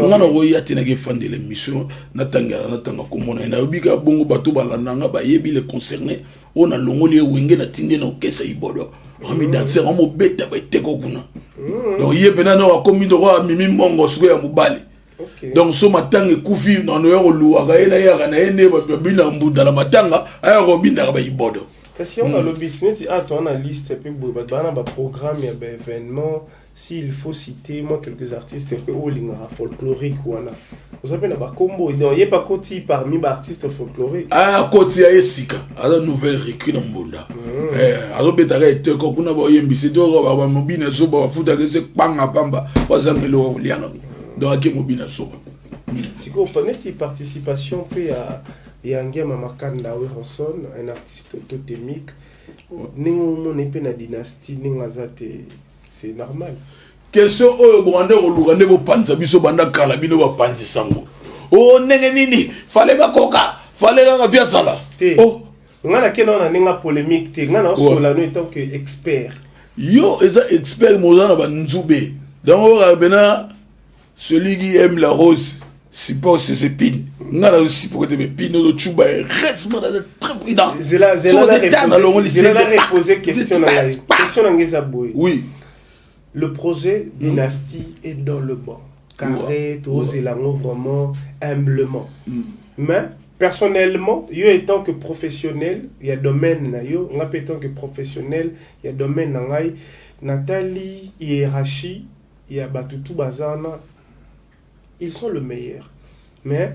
nga nakoya te, naki efandela émission, natangela, natanga komona ye, nayebi kaka bongo bato balandanga bayebi le concerné oyo nalongoli ye Wenge, natindi ye na okesa Ibodo, ami danser amobeta baeteko kuna. Donc ye mpena no akomi ndoko amimi mbongo sikoyo ya mobali. Donc so matanga ekufi nano ya koluwaka ye, nayaka na ye nde bato babinaka mbunda na matanga, aya kobindaka baibodo. Kasi yango nalobi neti a toa na liste mpe boye, bato baa na baprogramme ya baévénement. S'il faut citer moi quelques artistes mpe oyo olingaka folklorique wana, oza mpe na bakombo, donc ye pakoti parmi baartiste folklorique? Akoti ya ye sika, aza nouvelle recrue na mbunda. Azobetaka eteko kuna, bayembisi to bamobina zoba, bafutaka ese kpanga pamba, bazanga eloko kolia nango, donc ake mobina zoba. Sikoyo neti participation mpe ya Ngiama Makanda Werrason, un artiste totémique, ndenge omona mpe na dynastie ndenge aza te, c'est normal? Question oyo bokande koluka nde bopanza biso banda kala, bino bapanzi sango o ndenge nini fale bakoka fale kaka vi azala. Te, oh. Nga nakende wana ndenge polémique te, nga naosola no etant que expert. Yo eza expert, moza na banzube, donc oyo bena celui qui aime la rose supporte ses épines, nga nazo supporte épines, ozocuba, heureusement naza très prudent. Zela zela, repose question na ngai. Question na ngai eza boye: le projet Dynastie est dans le bon carré, tozela yango vraiment humblement, mais personnellement, yo étant que professionnel ya domaine na yo, nga mpe étant que professionnel ya domaine na ngai, natali hiérarchie ya bato tu baza wana, ils sont le meilleur. Mais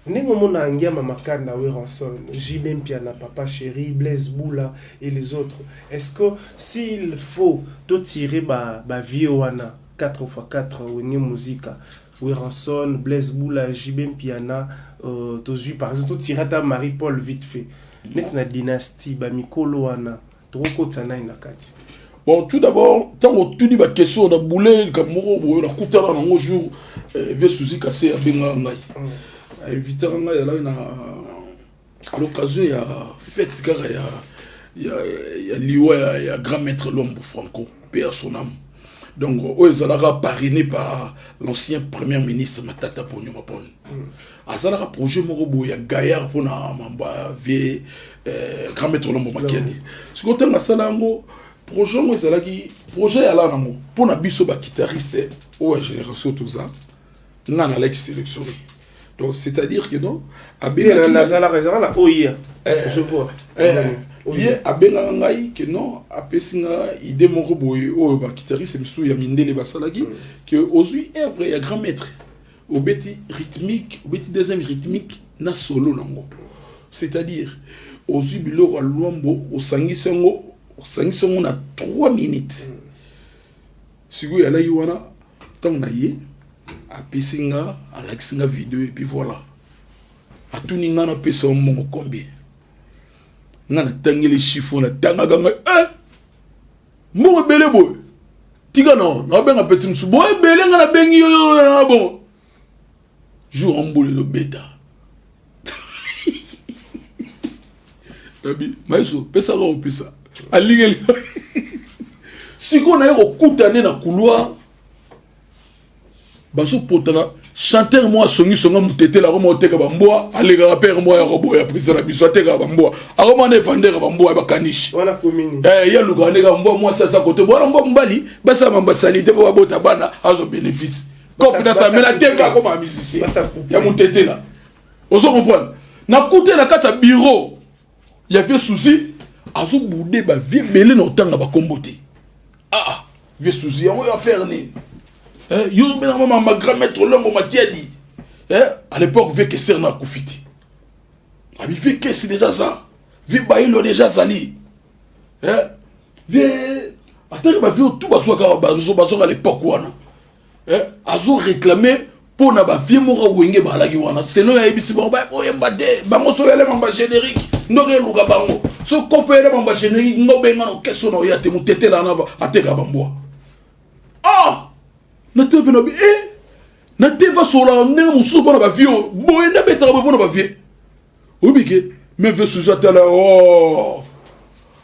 ndenge omona Ngiama Makanda Werrason, JB Mpiana, Papa Chéri, Blaise Boula et les autres, est-ce que s'il faut totirer bavieux wana 4 x 4 Wenge Musica, Werrason, Blaise Boula, JB Mpiana, tozwi par exemple, totire ata Marie Paul vite fait, neti na dynastie bamikolo wana, tokokotisa nani na kati? Bon, tout d'abord, ntango otuni baquestion na bule, likambo moko boye nakutana nango jour vieux Suzi Kase abengaka ngai. Ainvitaka ngai, alaki na à l'occasion ya fête kaka ya liwa ya grand maître Lombo Franco, paix à son âme. Donc oyo ezalaka parrainé par l'ancien premier ministre Matata Ponyo Mapon. Azalaka projet moko boye ya gaillard mpona mambo ya vie grand maître Lombo Makiadi. Sikoyo ntango asala yango, projet yango ezalaki projet yala nango mpona biso baguitariste oyo ya génération toza. Nga nalaki sélectionné, donc c'est à dire que non. Nazalaka, ezalaka na oya, je vois. Ye abengaka ngai ke non, apesi nga idée moko boye oyo baguitariste misusu ya mindele basalaki, ke ozwi œuvre ya grand maître, obeti rythmique, obeti deuxième rythmique na solo nango, c'est-à-dire ozwi biloko ya Lwambo, osangisi yango, osangisi yango na 3 minutes. Sikoyo alaki wana, ntango na ye apesi nga, alakisi nga video et puis voilà, atuni nga napesa yo mbongo combien. Nga natangeli chiffre, natangaka ngai eh! Mbongo ebele boye, tika na nabenga petit mosusu boye ebele, nga nabengi yo na bongo jour ambula ezobeta nabi maiso pesaka opesa alingeli. Sikoyo naye kokuta nde na couloir, bazopotana, chanteur moko asongisonga motetela, akoma oteka bambwa, alekaka pere moko ya koboya président na biso, atekaka bambwa, akoma na evandere bambwa ya bakanishi. Ye alukaka ndeka mbwa mwasi aza kote bwana mbwa mobali, basala mambo asali te mpo babota bana, azwa bénéfice kope nasamela teka, akoma musicien ya motetela. Ozo comprendre? Nakute na kati ya bureau ya vieux Suzi, azobude bavieux ebele na otanga bakombo te. Ah, vieux Suzi yango yo affaire nini? Yo obenaka mama grand maître Longo Makiadi. À l'époque vieux Kester na akufi te, abi vieux Kesi déjà ça, vieux Bailo déjà azali, vieux ataki, bavieux tout bazwaka, bazwaka l'époque wana. Azo réclamer mpo na bavieux moko wenge balaki wana. Selo ayebisi bango oyemba te, bango so oyele mamba générique ndenge eluka bango, so kopo oyele mamba générique ngo benga na okeso na oya te, motetela wana ateka bambwa. Ah, na te mpe na bi e na te vasolaka ndenge mosusu mpona bavieux boye nde abetaka boye mpona bavieux. Oyebi ke me vieux Suzi atala o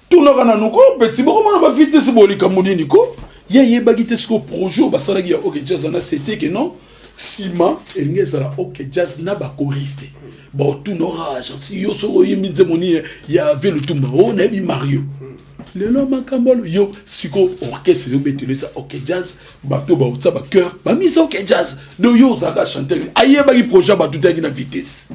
tunaka nanu ko petit bokomona bavieux te, si boye likambo nini ko ye ayebaki te. Sikoyo projet oyo basalaki ya OK Jazz wana, c'était que non, nsima elingi ezala OK Jazz na bachoriste baotuna ora Jansi, yo soki oyembi nzembo nini ya vieux Lutumba o nayebi Mario lelo makambo alo yo. Sikoyo orchestre ezobetelo eza OK Jazz, bato baotia bachœur bamisa OK Jazz. Donc yo ozalaka chanteur, ayebaki projet ya bato te, ayaki na vitesse.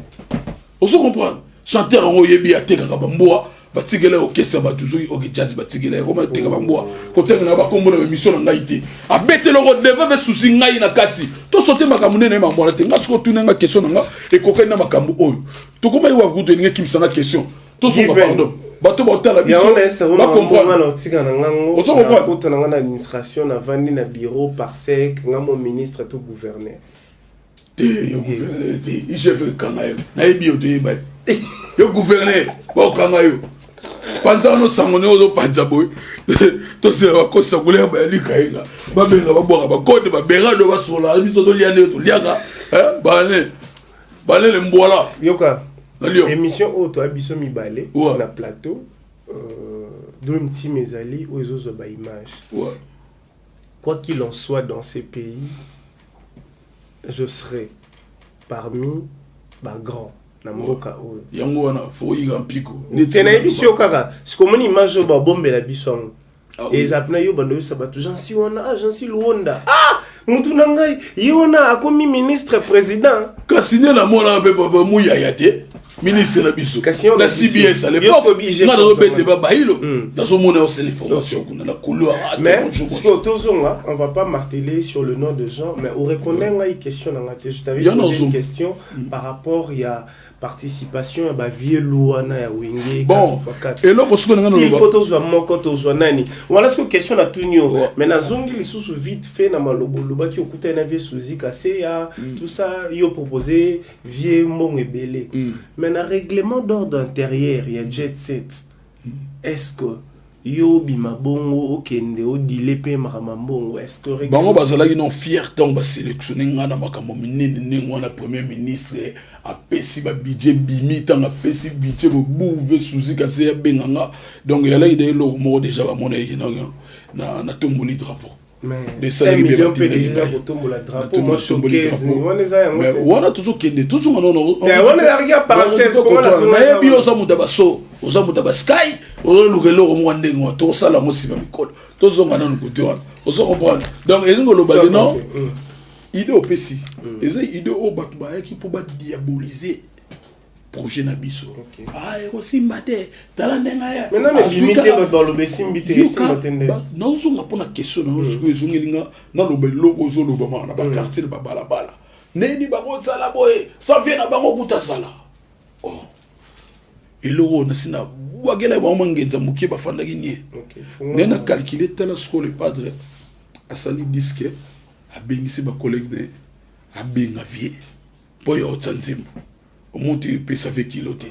Ozo comprendre? Chanteur yango oyebi atekaka bambwa, batikela orchestre bato, soki OK Jazz batikela yango, bateka bambwa, kotenga na bakombo na émission na ngai te, abeteloko devant ve susi ngai na kati tosote makambo nde na ye mambo wana te. Nga soki otuna nga question na nga ekokani na makambo oyo tokomaki wakutu, elingi ekimisa nga question. Tosonga, pardon, bato baotala biso bacomprendre. Otika na ngango. Ozo comprendre? Nakota na nga na administration, navandi na bureau parsec nga mo ministre to gouverneur. Te, yo gouverneur te, IGF ekanga yo, nayebi yo, toyeba yo gouverneur, baokanga yo panza wana osango ndenge ozopanza boye. Tosela bakosa kolia bayalika yenga babenga babwaka bakode baberado basola biso tolia ndenge toliaka bane balele mbwala. Yoka. Nalio. Émission oyo toya biso mibale na plateau, Dream Team ezali oyo ezozwa baimage. Quoi qu'il en soit, dans ces pays, je serai parmi bagrand na mboka oyo. Yango wana fo oyika mpiko. Te, nayebi si yo kaka sikomoni image oyo babombela biso yango. Eza mpena yo bando oyebisa bato Jansi wana, ah, Jansi Luonda, ah, mutu na ngai ye wana akomi ministre président. Kasi nde namonaka mpe papa Muyaya te, ministre na biso na CBS à l'époque, nga nazobete babailo, nazomona yo sele formation kuna na couloir. Mais tozonga, on va pas marteler sur le nom de gens, mais orépondre ngai question na nga te. Je t'avais posé une question par rapport ya participation ya bavieux wana ya Wenge. Bon, eloko soki na nga faut tozwa moko, tozwa nani wana. Soki question na tuni yo, mais nazongi lisusu vite fait na maloba olobaki, okutani na vieux Suzi Kaseya, tout ça, yo proposé vieux mbongo ebele, mais na règlement d'ordre intérieur ya Jet Set, est-ce que Yo obima bongo okende odile mpe makambo ya mbongo, est-ce que bango bazalaki non fier ntango basélectionne nga na makambo minene ndenge wana? Premier ministre apesi babudget, bimi ntango apesi budget bobuve suzi kasi abenga nga. Donc eyalaki de eloko moko déjà bamonaki na natomboli drapeau. Wana tozokende, tozonga. Nayebi yo oza moto ya baso, oza moto ya basky, ozoluka eloko moko ndenge wana. Tokosala yango nsima mikolo. Tozonga nanu kote wana, ozo comprendre? Donc elingi koloba ke non, idée opesi eza idée oyo bato bayaki mpo badiaboliser projet na biso. Ah, ekosimba te, tala ndenge. Nazonga mpona question na yo. Sikoyo ezongeli nga naloba eloko ozoloba maka na baquartier, na babalabala, ndeni bakozala boye sa vie na bango kuta azala. Oh, eloko oyo nasi nabwakela bango mangenza mokie, bafandaki nie nde na calcule. Tala sikoyo, le padre asali disque, abengisi bacollègue na ye, abenga vie mpo oyo otya nzembo, omonti epesa ve kilo te.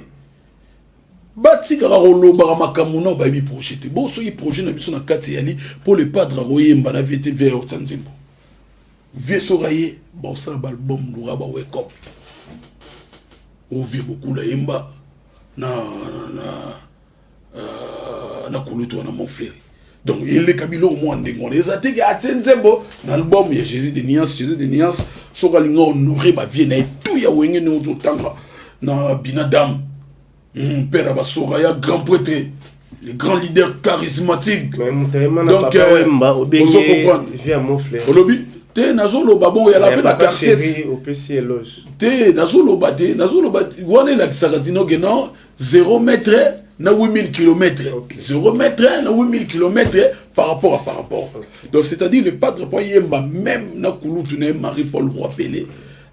Batikaka kolobaka makambo na bayebi projet te. Bo soki projet na biso na kati eyali mpo le padre akoyemba na vie te, vie otya nzembo, vie soki aye, baosala baalbum luka ba wake up ovie bokula yemba na kulutu wana Montfleuri. Donc eleka biloko mwa ndenge wana eza teke atie nzembo na album ya Jésus de Nuance. Jésus de Nuance soki alingi honore bavie na ye tu ya Wenge, ndenge ozotanga na Binadam, père ya basoka ya grand prêtre, le grand leader charismatique. Donc ozo comprendre, olobi te, nazoloba bongo yala mpe na quartier te, nazoloba te, nazoloba wana elakisaka tino ke non, 0 mètre na 8000 km, 0 mètre na 8000 km par rapport. Donc c'est-à-dire le padre po ayemba même na kulutu na ye Marie Paul Roi Pelé,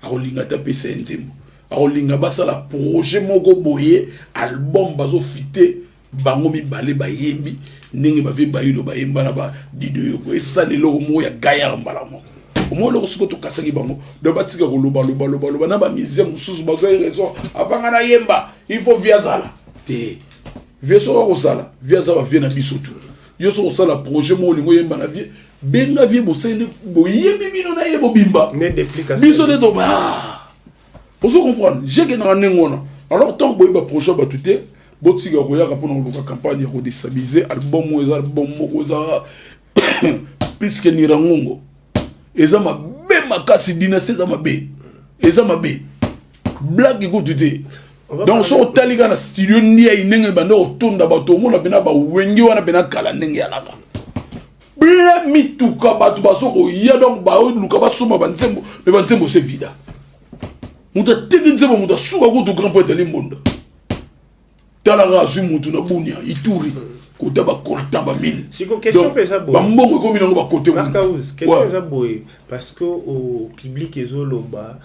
akolinga te apesa ye nzembo, akolinga basala projet moko boye, album bazofite bango mibale, bayembi ndenge bave bayilo bayemba na badido yoko, esala eloko moko ya gayar mbala moko. Omoi eloko sikoyo tokasaki bango. Donc batika koloba loba loba loba na bamusicien mosusu bazwa ye raison. Avanga nayemba, il faut vie azala te. Vie soki akosala, vie aza bavie na biso tu. Yo soki osala projet moko, olingi oyemba na vie, benga vie, bosali, boyembi bino na ye bobimba. Biso nde to ozo comprendre jekendaka ndenge wana. Alors ntango boyeba projet ya bato te, botika koyaka mpona koluka campagne ya kodéstabiliser album oyo. Eza album moko eza puisque Nirangongo eza mabe makasi, dynastie eza mabe, eza mabe, blague kutu te. Donc soki otali kaka na studio ndiai ndenge banda kotonda bato, omona mpena bawenge wana mpena kala ndenge yalaka ble mituka, bato bazo koya. Donc baoluka basomba banzembo, me banzembo se vida, moto ateki nzembo, moto asuka kutu grand poete alimbonda. Talaka azwi motu na Bunia, Ituri, kota bacoltan, bamine, bambongo ekomi nango bakote. Question eza boye, parce que au public ezoloba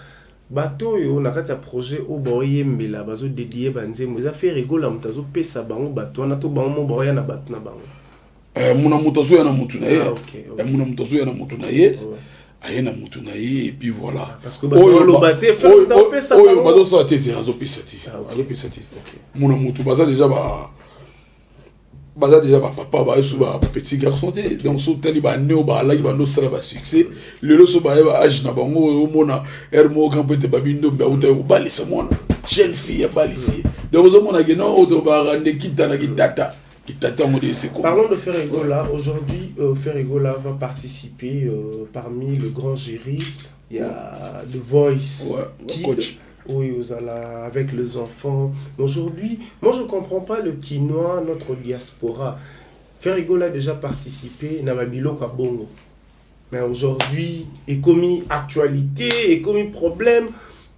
bato oyo na kati ya projet oyo baoyembela, bazodedie banzembo, eza Ferre Gola moto azopesa bango bato wana to bango mo baoya na bato na bango? Muna moto azoya na motu na ye. Muna moto azoya na motu na ye, aye na motu na ye, et puis voilà. Oyo bazosala te te, azopesa te, azopesa te. Muna motu baza déjà ba baza déjà bapapa, bayesu bapetit garçon te. Donc so otali bane oyo baalaki bando osala basuccès lelo, so baye ba age na bango, omona ere moko grand po ete babindombe autaki kobalisa mwana, jeune fille abalisi ye. Donc ozomona ke non, oyo tobaka nde kita na kitata kitata yango de c'est. Parlons de Ferre Gola. Aujourd'hui, Ferre Gola va participer parmi le grand jury. Il y a The Voice, ouais, coach. Oui, avec les enfants. Aujourd'hui, moi je ne comprends pas le Kinois, notre diaspora. Ferre Gola a déjà participé na babiloko bongo. Mais aujourd'hui, est comme actualité, est comme problème.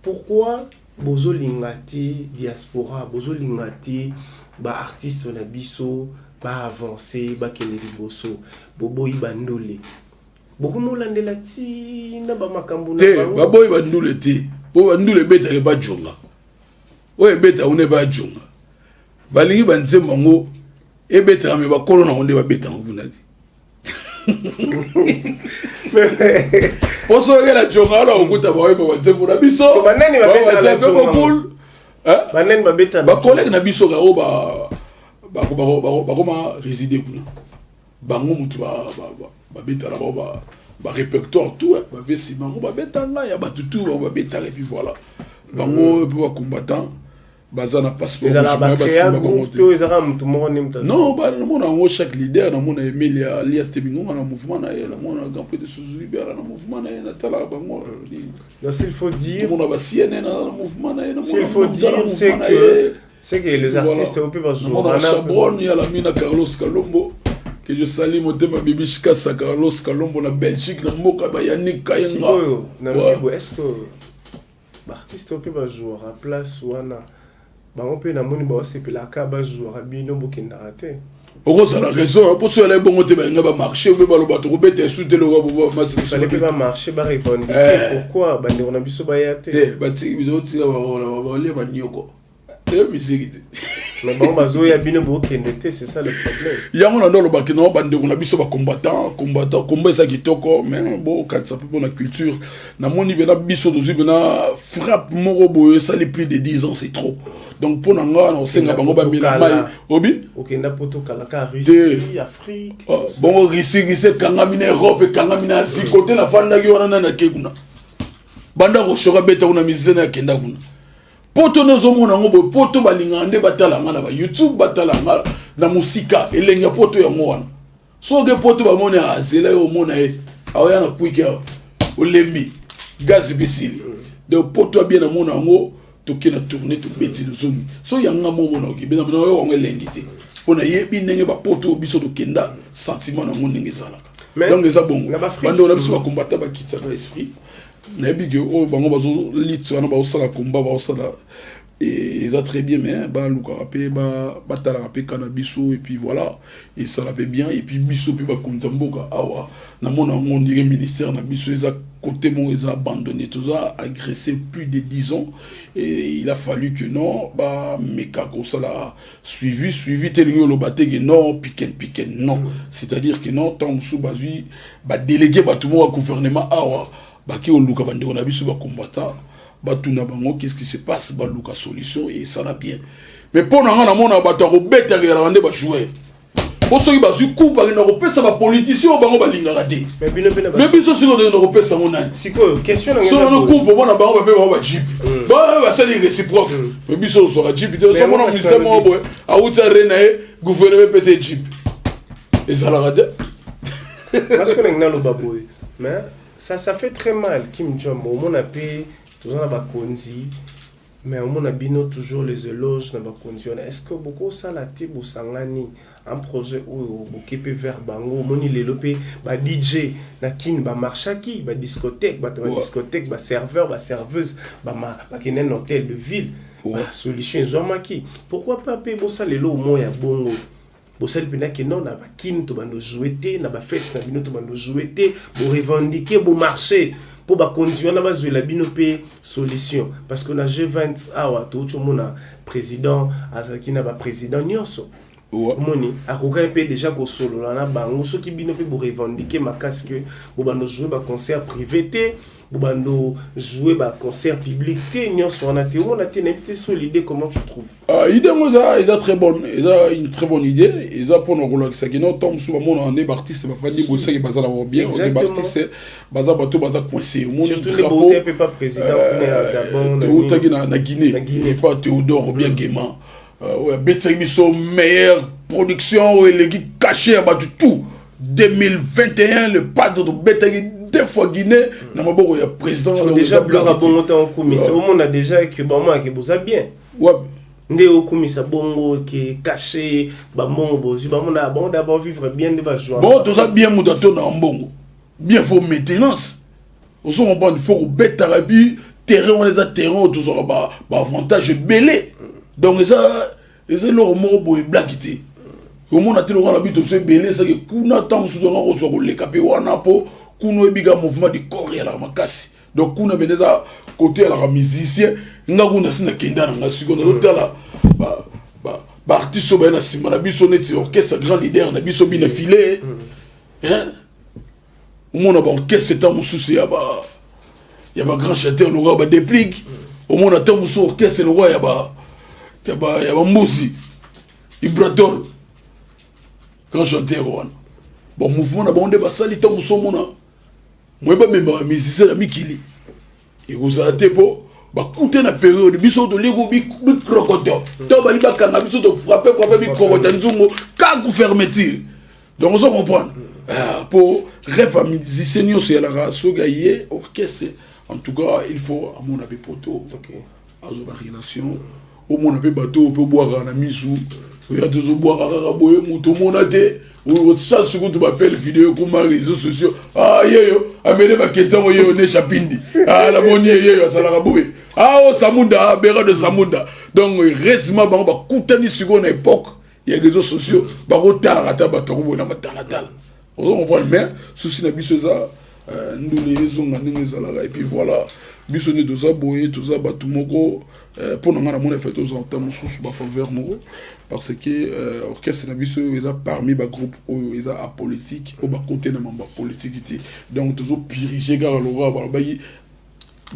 Pourquoi bozolinga te diaspora, bozolinga te ba artiste na biso ba avancer, bakende liboso? Boboyi bandole, bokomolandela ntina bamakambo. Te, baboyi bandule te, po bandule ebetaka ebajonga, oyo ebetaka kuna ebajonga. Balingi banzembo yango ebetaka, me bakolo nango nde babetaka kuna te. Po soki okela jonga wana, okuta baoyeba banzembo na biso. Banani bacollègue na biso ka oyo. Bakoma résider kuna. Bango motu babetala bango barépertoire tout, bave Simaro babetanga ya bato tout, bango babetaka. Et puis voilà, bango mpe bacombattant baza na passeport. Non, namona yango chaque leader. Namona Emelia alias Temingonga na mouvement na ye, namona Grand Prêtre Suzuki Biala na mouvement na ye, natalaka bango. S'il faut dire, namona ba CNN na mouvement na ye. S'il faut dire, c'est que les artistes ope. Bazomona Chabron ya Lamina, Carlos Kalombo que je salue, motema bibi Shikasa, Carlos Kalombo na Belgique, na mboka bayanik Kayenga. Est-ce que baartiste mpe bazwaka place wana? Bango mpe namoni baosepelaka, bazwaka, bino bokendaka te. Okozala raison, mpo so yala ebongo te, balinga bamarché obe baloba tokobeta esu te. Lokola bamarché, barevendiquer, pourquoi bandeko na biso baya te? Te, batiki biso, otika balia banioko eyo misiki te. Mais bango bazoya, bino bokende te, c'est ça le problème. Yango na ndo alobaki no, bandeko na biso bacombattant, combattant, komba eza kitoko, mais bokanisa mpe mpona culture. Namoni mpena biso tozwi mpena frappe moko boye, esali plus de 10 ans, c'est trop. Donc mpo na nga, na kosenga bango bamela mai obi. Okenda po tokalaka Russie, Afrique. Bongo Russie, Russie ekangami na Europe, ekangami na Asie. Kote nafandaki wana, nani ake kuna? Banda koshoka beta kuna, musicien akenda kuna. Poto nde ozomona yango boye. Poto balingaka nde batala nga na baYouTube, batala nga na mosika. Elenge ya poto yango wana. Soki poto bamoni azela ye, omona ye aoya na kwiki awa, olembi gaz ebesili. Donc poto abie, namona yango, toke na tournée, tobeti, tozongi. So yanga moko na okibena na oyo yango elengi te, mpo nayebi ndenge bapoto biso tokenda, sentiment nango ndenge ezalaka. Donc eza bongo, bandeko na biso bakombata bakitisaka esprit. Nayebi ke oyo bango bazoliti wana, bazosala komba, bazosala, eza très bien, mais balukaka mpe batalaka mpe ka na biso. Et puis voilà, esala mpe bien. Et puis biso mpe bakonzi ya mboka awa, namona yango ndenge ministère na biso eza côté moko eza abandonné. Toza agressé plus de 10 ans et il a fallu que non, bameka kosala suivi. Suivi te elingi oloba te ke non, piken piken, non. C'est-à-dire que non, ntango mosusu bazwi badélégué, bato moko ya gouvernement awa, baki koluka bandeko na biso bacombattant, batuna bango qu'est-ce qui se passe, baluka solution et esala bien. Mais mpo na nga, namona bato ya kobetaka ezalaka nde bajoueur, po soki bazwi coupe, bakenda kopesa bapoliticien oyo bango balingaka te. Mais biso sikoyo tokenda kopesa yango nani? Sikoyo question na soki wana coupe, omona bango bape bango bajeep, basali réciproque, mais biso tozwaka jeep te. Ozomona musicien moko boye awuti are na ye, gouvernement epesa ye jeep, ezalaka te. Parce que nangi naloba boye, mais ça fait très mal, Kim Jong. Omona mpe toza na bakonzi, mais omona bino toujours les éloges na bakonzi wana. Est ce que bokosala te, bosangani un projet oyo boke mpe vers bango? Omoni lelo mpe ba DJ na Kini bamarchaki, badiscothèque, bato badiscothèque, baserveur, baserveuse bakende na hôtel de ville, basolution ezwamaki. Pourquoi pas mpe bosala elo mo ya bongo? Bosali mpenza ke non, na bakini tobanda ojouer te, na bafete na bino tobanda ojouer te, borevendiquer, bomarcher mpo bakonzi wana bazwela bino mpe solution. Parce que na G20 awa touti omona président azalaki na baprésident nyonso. Omoni akokaki mpe déjà kosolola na bango. Soki bino mpe borevendiquer makasi ke bobanda jouer baconcert privé te, bobanda jouer baconcert public te, nyonso wana te, omona te. Nayebi te so l'idée, comment tu trouves? Ah, idée yango eza très bonne, eza une très bonne idée. Eza mpona kolakisa kino ntango mosusu bamonaka nde baartiste bafandi boye, baza na bien. Baartiste baza bato baza coincé. Omoni toutaki na Guinée epa Théodore Obiang Nguema oyo abetisaki biso meilleure production oyo eleki cachet ya bato tout 2021. Le padre, tobetaki deux fois Guinée na maboko ya président. Déjà biloko bongo ntango okumisa, omona déjà ke bamonake boza bien nde okumisa bongo ke cachet bambongo bozwi, bamona bango d'abord vivre bien nde bazwa. Bon, toza bien. Moto atondaka mbongo bien, faut maintenance, ozo comprendre, faut kobetaka bi terrain wana eza terrain oyo tozwaka baavantage ebele. Donc eza eloko moko boye eblaki te. Omona te lokola na bi tozwa ebele, ezaki kuna ntango mosusu anga kozwa koleka mpe wana, mpo kuna oyebika mouvement du corps eyalaka makasi. Donc kuna pene eza côté alaka musicien. Nga kuna si nakenda na nga, sikoyo nazotala baartiste oyo baye na nsima na biso, neti orchestre grand leader na biso bina file. Omona baorchestre ta mosusu ya bagrand chanteur lokola baDeplick, omona ta mosusu orchestre lokola ya bambusi. Ibrator, grand chanteur wana. Bon, mouvement na bango nde basali. Ntango osomona moye bamemaka musicien na mikili, ekozala te mpo bakute na période biso tolie bikrokoto to bali bakanga biso, tofrappe frappe bikrokota nzungu kaka fermeture. Donc ozo comprendre, mpo rêve ya musicien nyonso eyalaka soki aye orchestre, en tout cas il faut amona mpe poto, azwa barelation, omona mpe bato oyo mpe obwakaka na misu, oya tozobwaka kaka boye, moto omona te. Chance kutu bapele video ekoma réseaux sociaux. Ah, yeyo amele baketiango, yeyo ne chapindi. Ah, namoni ye, yeyo asalaka boye. Ah, o Samunda, ah, bera de Samunda. Donc heureusement bango bakutani sikoyo na époque ya réseaux sociaux, bakotalaka ata bato yango boye na matalatala, ozo comprendre. Mais souci na biso eza ndule ezonga ndenge ezalaka. Et puis voilà, biso nde toza boye, toza bato moko. Mpo na ngai namoni efe tozwa ta mosusu bafaveur moko, parce que orchestre na biso oyo eza parmi bagroupe oyo eza apolitique, oyo bakote na mambo ya politique te. Donc tozopirige kaka lokola balobaki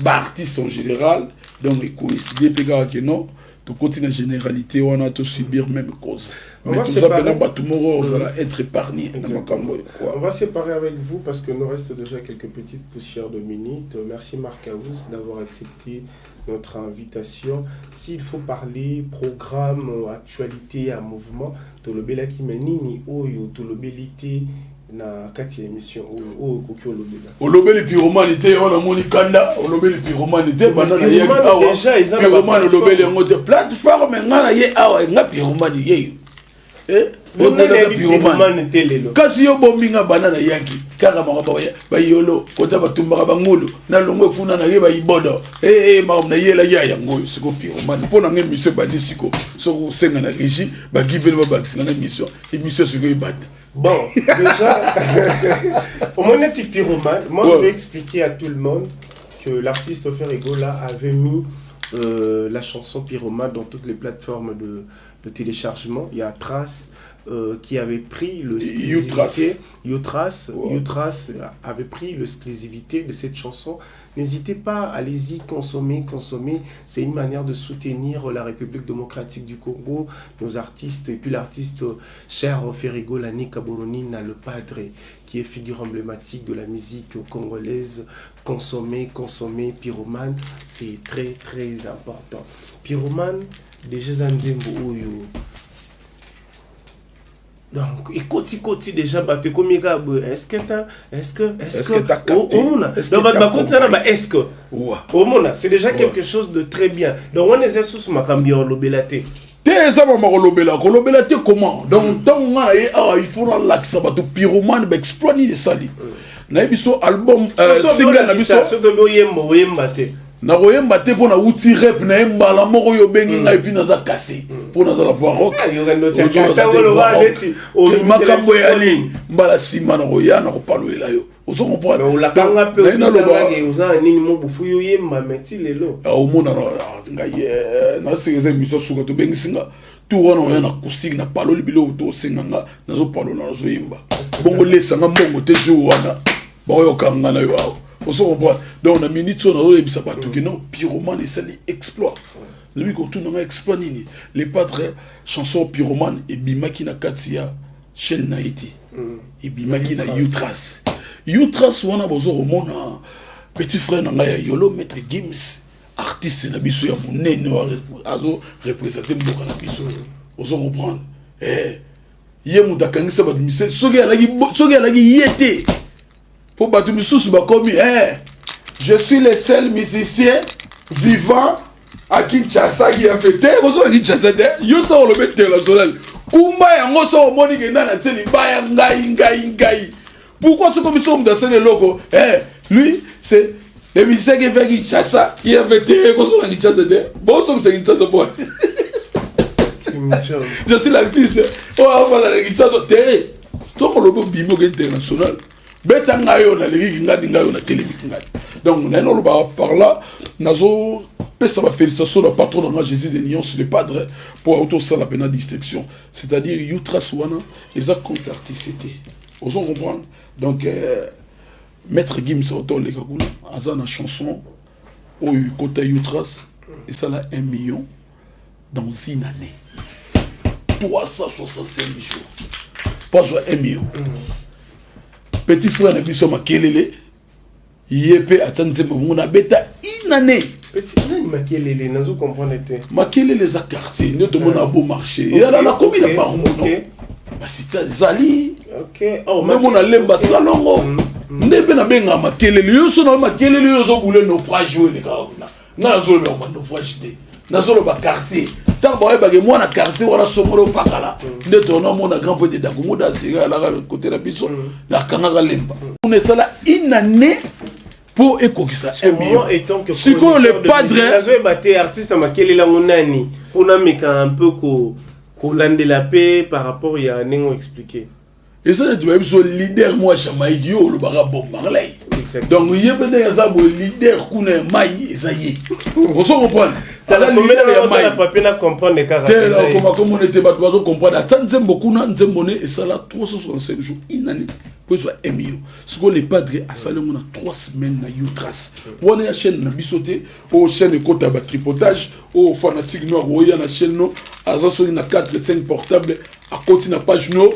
baartiste en général. Donc ekoincide mpe kaka ke non, tokoti na généralité wana, tosubir même cause. Mais toza mpena bato moko ozala être épargné na makambo oyo. On va séparer avec vous parce que nous reste déjà quelques petites poussières de minutes. Merci Marc House d'avoir accepté notre invitation. S'il faut parler programme, actualité à mouvement, tolobelaki, mais nini oyo tolobeli te na kati ya émission oyo, oyo okoki olobela? Olobeli Pyromane te, oyo namoni kanda. Olobeli Pyromane te, banda na yeki awa Pyromane olobeli yango te. Plateforme nga na ye awa, nga Pyromane yeyo. Pyromane te lelo. Kasi yo bombinga, banda na yaki kaka makambo bayolo kota batumbaka bangulu na longo kuna na ye bayibodo, makambo nayelaki ya yango oyo. Siko Pyromane mpo na nga émission ebandi siko. Soki osenga na régie, bagivele babakisinga na émission, émission sikoyo ebanda. Bon, déjà, au moins, neti Pyromane, moi je vais expliquer à tout le monde que l'artiste Ferre Gola avait mis la chanson Pyromane dans toutes les plateformes de téléchargement. Il y a Trace qui avait pris le Utras. Utras, Utras avait pris l'exclusivité de cette chanson. N'hésitez pas, allez-y, consommez, consommez. C'est une manière de soutenir la République démocratique du Congo, nos artistes, et puis l'artiste cher Ferre Gola Kaboronina, le padre, qui est figure emblématique de la musique congolaise. Consommer, consommer, Pyromane, c'est très très important. Pyromane, déjà nzembo oyo, donc ekoti koti déjà, bato ekomi kaka boye: est-ce que ta est-ce que est-ce que omona? Donc bato bakoti na ba est-ce que omona, c'est déjà quelque chose de très bien. Donc wana eza susu makambo ya olobela te. Te, eza mama kolobela, kolobela te. Comment? Donc ntango nga na ye awa, il faut nalakisa bato Pyromane, baexploit nini esali. Nayebi so album, single na biso. Oyemba, oyemba te. Nakoyemba te mpo nauti rep na ye mbala moko. Oyo obengi ngai, mpi naza kase mpo naza na voix rock. Makambo eyali mbala nsima, nakoya nakopalolela yo, ozo comprendre. Olakanga mpe oza na nini mo bufu, yo oyemba meti lelo. Omona ngai naseka, eza émission suka tobengisi nga tour wana, oya na acoustique na paloli biloko to osenga nga, nazopalola, nazoyemba bongo. Lesanga mbongo te, jour wana baoyokanga na yo awa, ozo comprendre. Donc na minute oyo nazoyebisa bato ke non, Pyromane esali exploit. Nayebi kotuna nga exploit nini. Le Padre, chanson Pyromane ebimaki na kati ya chaîne na ye te, ebimaki na Utras. Utras wana bozo komona petit frère na ngai ya Yolo, Maître Gims, artiste na biso ya monene, azo représente mboka na biso, ozo comprendre. Ye moto akangisa bato mise. Soki alaki ye te, mpo bato misusu bakomi je suis le seul musicien vivant à Kinshasa qui a fait te. Kozonga Kinshasa te, yo so olobi international kumba yango. So omoni kenda na tie libaya, ngai ngai ngai. Pourquoi soki biso moto asali eloko, lui c'est le musicien qui fait Kinshasa qui a fait te. Kozonga Kinshasa te, bozongisa Kinshasa po je suis l'artiste oyo afanda na Kinshasa te. Ntongo olobi obimi oke international, beta ngai oyo nalekiki ngadi, ngai oyo natelemiki ngadi. Donc naye naloba par là, nazopesa bafélicitation na patron na nga Jésus de Nuance, le Padre, mpo auti osala mpena distinction, c'est-à-dire Utras wana eza compte artiste te, ozo comprendre. Donc Maître Gims auto oleka kuna, aza na chanson oyo ekota Utras, esala 1 million dans une année. 365 jours mpo azwa 1 million. Petit frère na biso Makelele, ye mpe atia nzembo bongo, nabeta une année. Petit nani Makelele? Nazo comprendre te. Makelele eza quartier nde tomona Beau Marché, eyala nakomi na Barumbu, basita ezali. Oh, ndemona Lemba Salongo nde mpe nabengaka Makelele. Yo so na Makelele, yo ozobule naufrage oyo elekaka kuna. Ngai nazoloba ma naufrage te, nazoloba quartier. Ntango bayebake mwana quartier wana songolo opakala nde tona omona grand poete Dakumuda asika alaka kote na biso, nakangaka Lemba kuna, esala une année mpo ekokisa 1 million. Sikoyo le padre Nazoyeba te artiste na Makelele yango nani, mpona meka un peu kolandela mpe par rapport ya ndenge oexpliquer. Eza neti bayebi so leader mwa Jamaïque, yo olobaka Bob Marley. Donc ye mpe ndenge aza boye, leader kuna ya mai eza ye, ozo comprendre, aza leader ya mai. Papier na comprendre kaka. Te, nakoma komona ete bato bazo comprendre. Atia nzembo kuna, nzembo ne esala 365 jours, une année, po ezwa 1 million. Sikoyo le padre asali yango na 3 semaines na Utrace wana ya chaîne na biso te. Oyo chaîne ekota ya batripotage, oyo fanatique no akoya na chaîne no, aza soki na 4 5 portable, akoti na page no,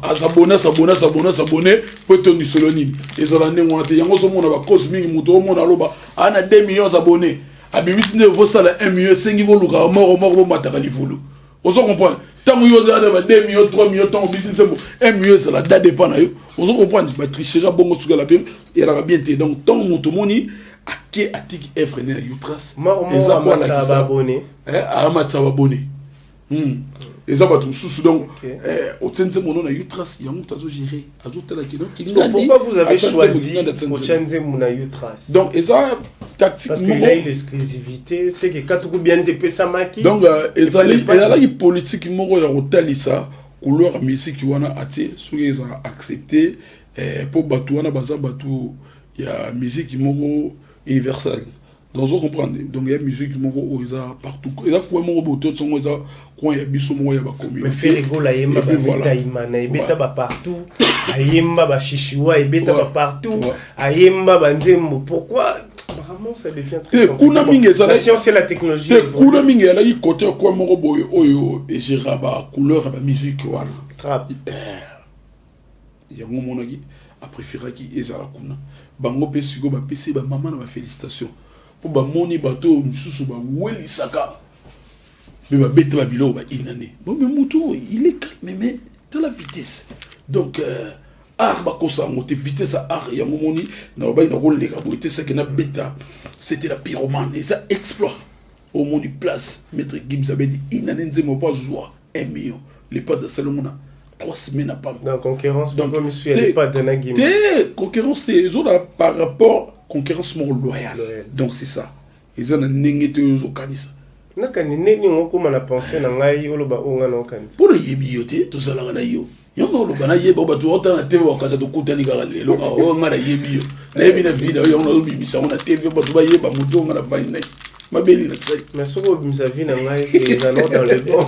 as'abonner, as'abonner, as'abonner, as'abonner po etongi solo nini. Ezala ndenge wana te. Yango ozomona bacause mingi, moto omona aloba aa na 2 millions abonné, abimisi nde vosala 1 million, esengi bolukaka moko moko bomataka livulu. Ozo comprendre, ntango yo ozala na ba 2 millions, 3 millions, ntango obisi nzembo, 1 million ezala da dépend na yo. Ozo comprendre, batricherie bongo sukala bien, ezalaka bien te. Donc ntango moto omoni ake atiki œuvre ne na Utrace, eza po alakisa amatisa baabonnés. Eza bato mosusu. Donc otie nzembo no na Utrace, yango moto azogérer, azotala kino. Pourquoi vous avez choisi kotia nzembo na Utrace? Donc eza tactique. Parce qu'il a eu l'exclusivité, c'est que katuku bien epesamaki. Donc ezalaki politique moko ya kotalisa couleur ya musique wana. Atie soki ezala accepté mpo bato wana baza bato ya musique moko universelle. Donc ozo comprendre, donc ya musique moko oyo eza partout, eza coin moko boye to songo, eza coin ya biso moko ya bacommunauté. Ferre Gola ayemba babeta imana, ebeta bapartout, ayemba bashishiwa, ebeta bapartout, ayemba banzembo. Pourquoi vraiment ça devient très te kuna mingi? Ezala science et la technologie. Te, kuna mingi ezalaki côté coin moko boye oyo egéra bacouleur ya bamusique wana. Trap. Yango omonaki apréféraki ezala kuna. Bango mpe sikoyo bapesi bamama na bafélicitation mpo bamoni bato oyo misusu bawelisaka mpe babeta babiloko bainane. Bon, mais motu il est calme, mais tala vitesse. Donc art bakosa yango te, vitesse ya art. Yango moni nalobaki nakoleka boye te, seke nabeta. C'était la pyromane, eza exploit. Omoni place Maître Gims abeti inane nzembo mpo azwa 1 million, le padre asali yango na 3 semaines à pamba. Donc concurrence. Donc te, te concurrence te, ezola par rapport concurrence moko loyale. Donc c'est ça, eza na ndenge te oyo ozokanisa. Nakani ndenge okóma na pensée na ngai, oloba oyo ngai naokanisa. Mpo nayebi yo te, tozalaka na yo, yo na oloba nayeba bato otala te, wakaza tokutani kaka lelo awa. Oyo ngai nayebi yo, nayebi na vie na yo, yango nazobimisa yango na TV, bato bayeba moto oyo ngai navandi na ye mabeli na sai. Mais soki obimisa vie na ngai, eza no dans le bon.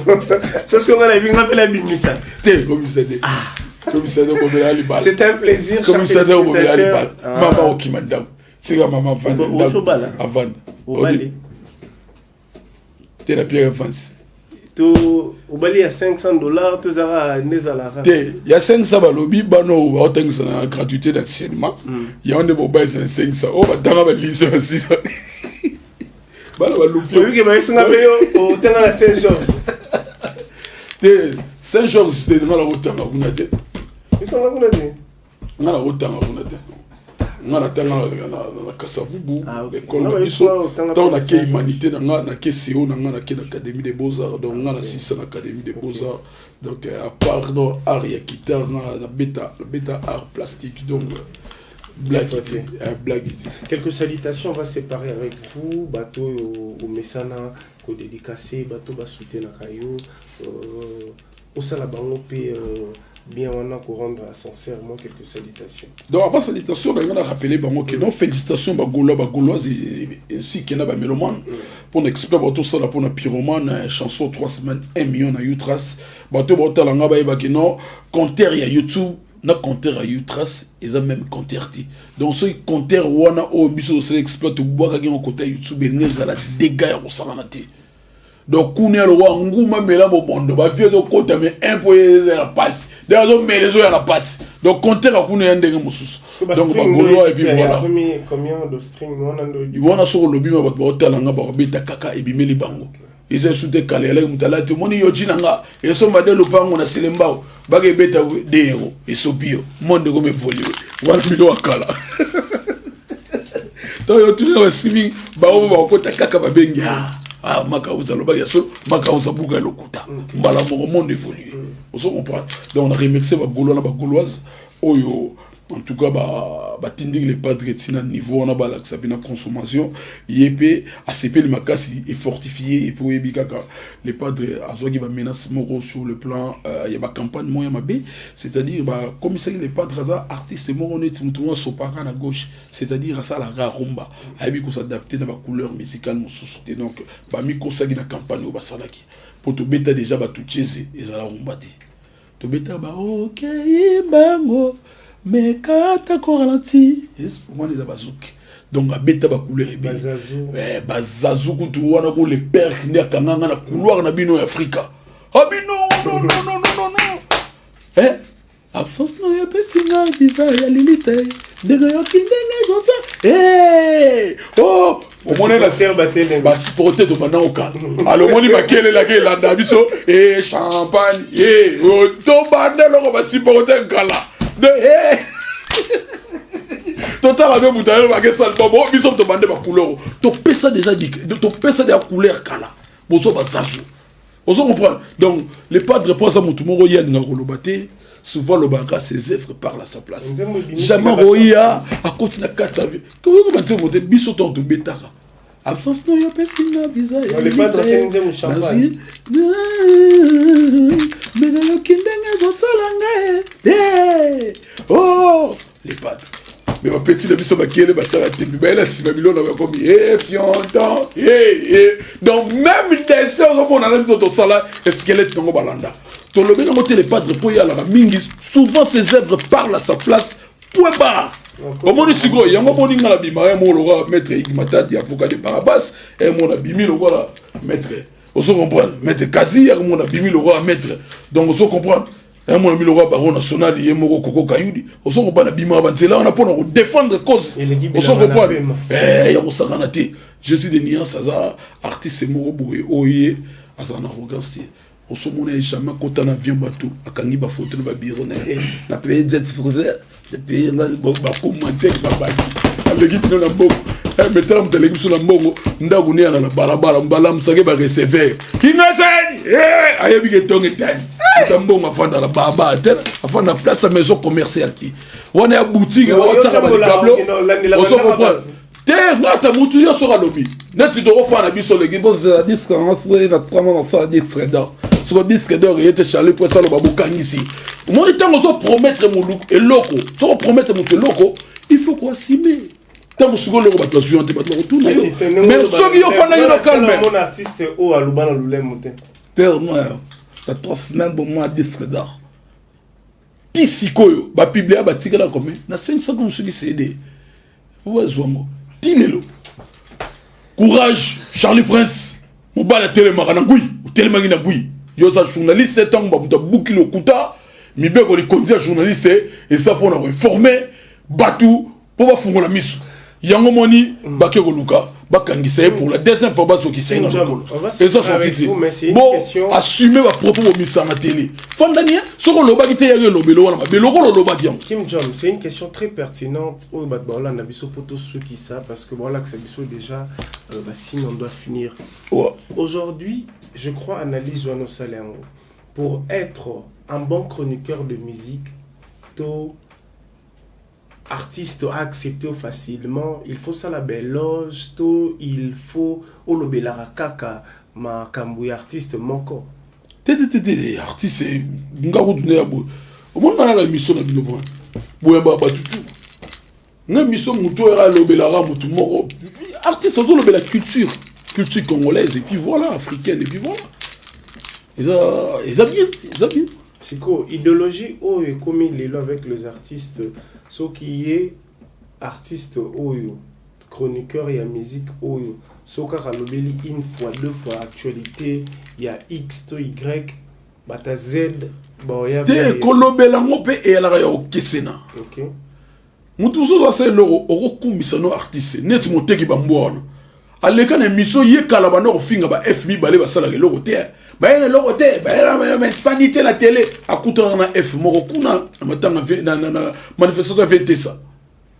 Soki ngai nayebi, ngai mpe nabimisa. Te, kobimisa te, kobimisa te, obomela libala. C'est un plaisir. Kobimisa te, obomela libala. Mama okima ndako, tika mama avanda ndako, avanda. Obali te na Pierre avance. To obali ya 500 $, tozalaka nde ezalaka. Te, ya 500 balobi bana oyo baotangisa na gratuité d'enseignement, yango nde bobalisa na 500. Oyo batanga balise basisa bana balupi. Oyebike bayesinga mpe yo otanga na Saint Georges. Te, Saint Georges te, nga na kotanga kuna te. Otanga kuna te? Nga na kotanga kuna te, nga natanga na Kasavubu, école na biso. Ntango nake humanité na nga, nake co na nga, nake na Académie des Beaux-Arts. Donc nga nasisa na Académie des Beaux-Arts. Donc à part no art ya guitare, nga nabeta art plastique. Donc blague te, blague te. Quelques salutations, on va séparer avec vous. Bato omesana kodédicacer, bato basoutenaka yo, osala bango mpe bien wana korendre sincèrement quelques salutations. Donc avant salutation na nga, na rappeler bango ke non, félicitations Bagaulois, Bagauloise ainsi ke na bamélomane mpona exploit bato osala mpona pyromane, chanson 3 semaines, 1 million na Utrace. Bato baotala nga bayebaki non, compteur ya YouTube na compteur ya Utrace eza même compteur te. Donc soki compteur wana oyo biso tosala exploit, tobwakaki yango kota YouTube, elingi ezala dégâts ya kosalana te. Donc kuna ya lokwa nguma mela bobondo, bavie ezokota, mais un po eza na pasi, donc azomela, ezoya na pasi. Donc compteur ya kuna ya ndenge mosusu. Donc bagaulois, et puis voilà. Wana soki olobi ma bato baotala nga, bakobeta kaka ebimeli bango. Eza esu te, kala elaki moto alati, omoni yoji na nga esomba de lopango na Selembao, baka ebeta 2 euro, esopi yo, monde ekomi évolué. Wana bilo ya kala. To yo tuna ba streaming, bango bakota kaka, babengi: "Ah, Makauza alobaki ya solo, Makauza buka ya lokuta." Mbala moko monde évolué, ozo comprendre. Donc on a remercié bagaulois na bagauloise oyo, en tout cas batindiki le padre ntina niveau wana, balakisa mpe na consommation. Ye mpe asepeli makasi, efortifie. Et puis oyebi kaka, le padre azwaki bamenace moko sur le plan ya bacampagne moko ya mabe, c'est-à-dire bakomisaki le padre aza artiste moko neti moto moko asopaka na gauche, c'est-à-dire asalaka rumba, ayebi kos'adapter na bacouleur musicale mosusu te. Donc bamikosaki na campagne oyo basalaki, mpo tobeta déjà bato tieze, ezala rumba te. Tobeta baokei bango mekata koralenti wana, eza bazouk. Donc abeta bacouleur ebele, bazazu kutu wana ko le père nde akanganga na couloir na bino ya Afrika abino. Non, non, non, non, non, eh, absence na yo epesi nga visa ya lili te, ndenge yoki ndenge ezosa. Oh, omoni basupporter, tobanda kokala. Alors omoni bakelelaki, elanda biso e champagne e tobanda eloko, basupporter kala de totala mpe moto ayo bakesala bo biso tobande bacouleur, topesa déjà, topesa déjà couleur kala, bozo bazazu, ozo comprendre. Donc le padre mpo aza motu moko, ye alingaka koloba te. Souvent alobaka, ses œuvres parlent à sa place. Jamais oya akoti na kati ya vie koyoka banzembo te. Biso ntango tobetaka absence na yo apesi nga visa, me nayoki ndenge ezosala ngai. Oh, le padre, mais bapeti na biso bakiele batiaka tembe, bayela nsima biloko na bakomi e fiontan. Donc même dessin ozomona na biso tosala squelette nango, balanda tolobi nango te. Le padre mpo ye alaka mingi, souvent ses œuvres parlent à sa place, point barre. Omoni sikoyo yango, omoni nga na bima ye moko lokola maître Igmatadi, avocat de Barabas. E mona bimi lokola maître, ozo comprendre, maître Kazi yaka, mona bimi lokola maître. Donc ozo comprendre, mona mi lokola baron national ye moko Koko Kayudi, ozo comprendre, bimaka banzela wana mpona kodéfendre cause, ozo comprendre, ya kosangana te. Jésus de Nuance aza artiste moko boye oyo ye aza na arrogance te. Osomona ye jamais akota na avion, bato akangi bafoto na babiro na ye na pays jet, bacommentaire babaki aleki bino na mbongo. Metala, moto aleki biso na mbongo, ndako ne yana na balabala, balamusaki bareceveur kingasani, ayebi ke ntongo etani. Moto mbongo afanda na balabala te, afanda place ya maison commerciale ti wana ya boutique, baotiaka balikablo, ozo comprendre te. Ngata motu nyonso alobi neti tokofana na biso leki bozela disque yango soki na 3 mois nasala disque d'or. Soko disque d'or eye te, Charlie po esaloba bokangisi. Omoni, ntango ozopromettre moluku eloko, soko promettre moto eloko, il faut koassumer. Ntango sikoyo eloko bato bazwi te, bato bakotuna yo, mais soki yo ofandaki no calme. Mon artiste oyo aloba na lolemo te. Père, moi na 3 semaines bomoi disque d'or ti sikoyo bapublia, batikala combien na 500 mosuki CD po bazwango ti lelo. Courage Charlie Prince, mobali atelemaka na ngwi, otelemaki na ngwi. Yo oza journaliste, ntango bamoto abuki lokuta, mibeko likonzi ya journaliste eza mpona koinformer bato mpo bafungola miso. Yango moni bake koluka bakangisa ye pour la deuxième fois, bazokisa ye na lokolo, eza sorti te. Bo assume bapropos, bomisanga tele, fandani soki olobaki te, yaki elobelo wana mabe lokolo olobaki yango. Kim Jong, c'est une question très pertinente oyo bato baolanda biso po tosukisa, parce que baolakisa biso déjà basigne, on doit finir. Ouais. Aujourd'hui, je crois, analyse wana osala yango, pour être un bon chroniqueur de musique to artiste accepté facilement, il faut sala baéloge to il faut olobelaka kaka makambo ya artiste moko? Te, te, te, te. Artiste nga kutu nde ya boye, omoni nga naka émission na bino mwana boyambaka bato tu nga émission, motu oyo alobelaka motu moko artiste, azolobela culture congolaise et puis voilà, africaine et puis voilà, eza bien, eza bien. Sikoyo idéologie oyo ekomi lelo avec les artistes, soki ye artiste oyo chroniqueur ya musique oyo Soki kaka alobeli une fois, deux fois actualité ya X to Y, bata Z baoya. Te, kolobela yango mpe eyalaka ya kokesena. Moto mosusu asa eloko okokumisa no artiste neti moteki bambwa wana aleka na émission, ye kala banda kofinga ba F mibale, basalaka eloko te, baye na eloko te, bayesani te na tele. Akutanaka na F moko kuna na matanga, na manifestation ya VTSA.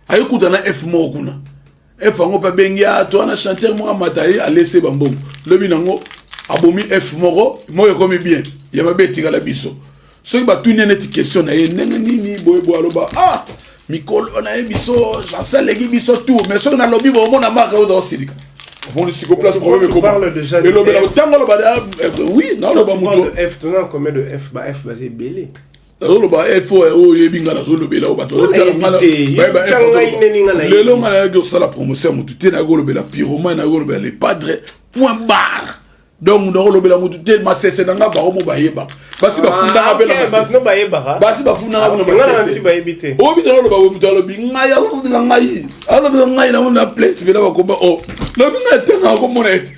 Ayekuta na F moko kuna, F yango mpe abengi to wana chanteur moko amata, ye alese bambongo. Lobi nango abomi F moko moko, ekomi bien ya mabe etikala biso. Soki batuni ye neti question na ye ndenge nini boye boye, aloba: "Ah, mikolo naye biso Janse aleki biso tout." Mais soki nalobi bomona marke oyo osilika, omoni siko place problème ekoma elobela ntango aloba. Oui, naoloba moto F, toza combien de F? Ba F baza ebele. Nazoloba F oyo oyebi nga, nazolobela oyo bato. Lelo nga nayaki kosala promotion ya motu te, nayaki kolobela Pyromane, nayaki kolobela Le Padre, point barre. Donc nakolobela motu te, masese na nga bango mo bayebaka, basi bafundanga mpe na masese, basi bafundanga kuna masese. Oyebi te, naloba moto alobi ngai, azolobela ngai, alobela ngai nango na plainte mpena bakoma o lobi ngai etengaka komona ete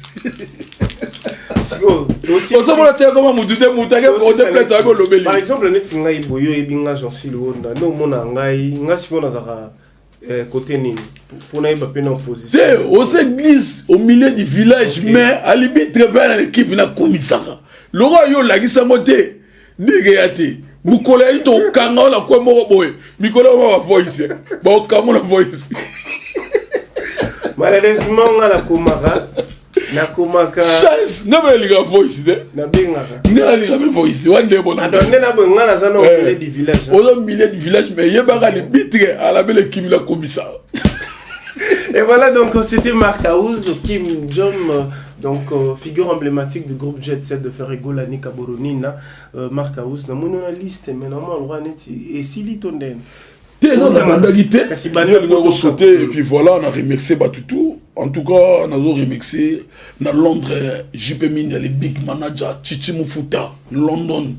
ozomona te koma mutu te, mutu ake porte plainte, ayebi olobeli. Par exemple neti ngai boye, oyebi nga Jansi Luonda nde omona ngai, nga sikoyo nazalaka côté nini mpona yeba mpe na opposition? Te, oza église au milieu du village, mais alibi très bien na l'équipe nakumisaka loko yo olakisi yango te, ndenge ya te. Mokolo yali tokanga o na kwe moko boye, mikolo oyo ba voice baokanga na voice. Malheureusement nga nakomaka Chance nde bayelinga voice te. Nabengaka. Nde nalinga mpe voice te wana nde bona. Nde na boye nga naza na milieu du village. Oza milieu du village, mais yebaka libitre alabela ekimi nakomisa. Et voilà, donc c'était Marc House, Kim Jong, donc figure emblématique du groupe Jet Set de Ferre Gola Nika Boronina, Marc House, namoni na liste, mais normalement le roi neti esili to ndeni? Te, non, nabandaki te, nalinga kosaute. Et puis voilà, na remercier bato tout. En tout cas nazo remercier na Londres JP Mindia, le big manager Chichi Mufuta London.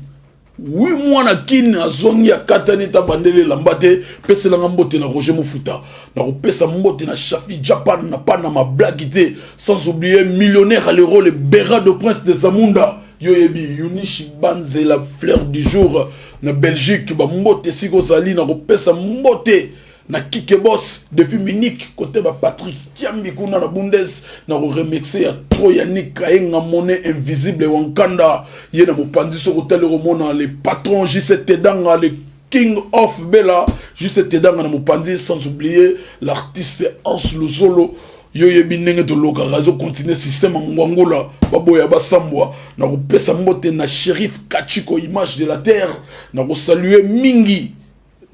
Wi mwana kini azongi, akatani ta bandeli elamba te, peselanga mbote na Roger Mofuta, nakopesa mbote na Shafi Japan na Panama, blaki te, sans oublier millionnaire à l'euro, le Bera de Prince de Zamunda. Yo yebi Yunishi Banzela, fleur du jour na Belgique, bambote esika ozali. Nakopesa mbote na Kike Boss depuis Munich, côté ba Patrick Kiambi kuna na Bundes. Na koremercier ya trop Yannick Kayenga, monnaie invisible wankanda ye na mopanzi. Soki otali komona le patron JC Tedanga, le king of Bella, JC Tedanga na mopanzi, sans oublier l'artiste Hans Luzolo. Yo yebi ndenge tolokaka, azocontinue système ya ngwangula, baboya basambwa. Na kopesa mbote na Shérif Kachiko, image de la terre. Na kosalue mingi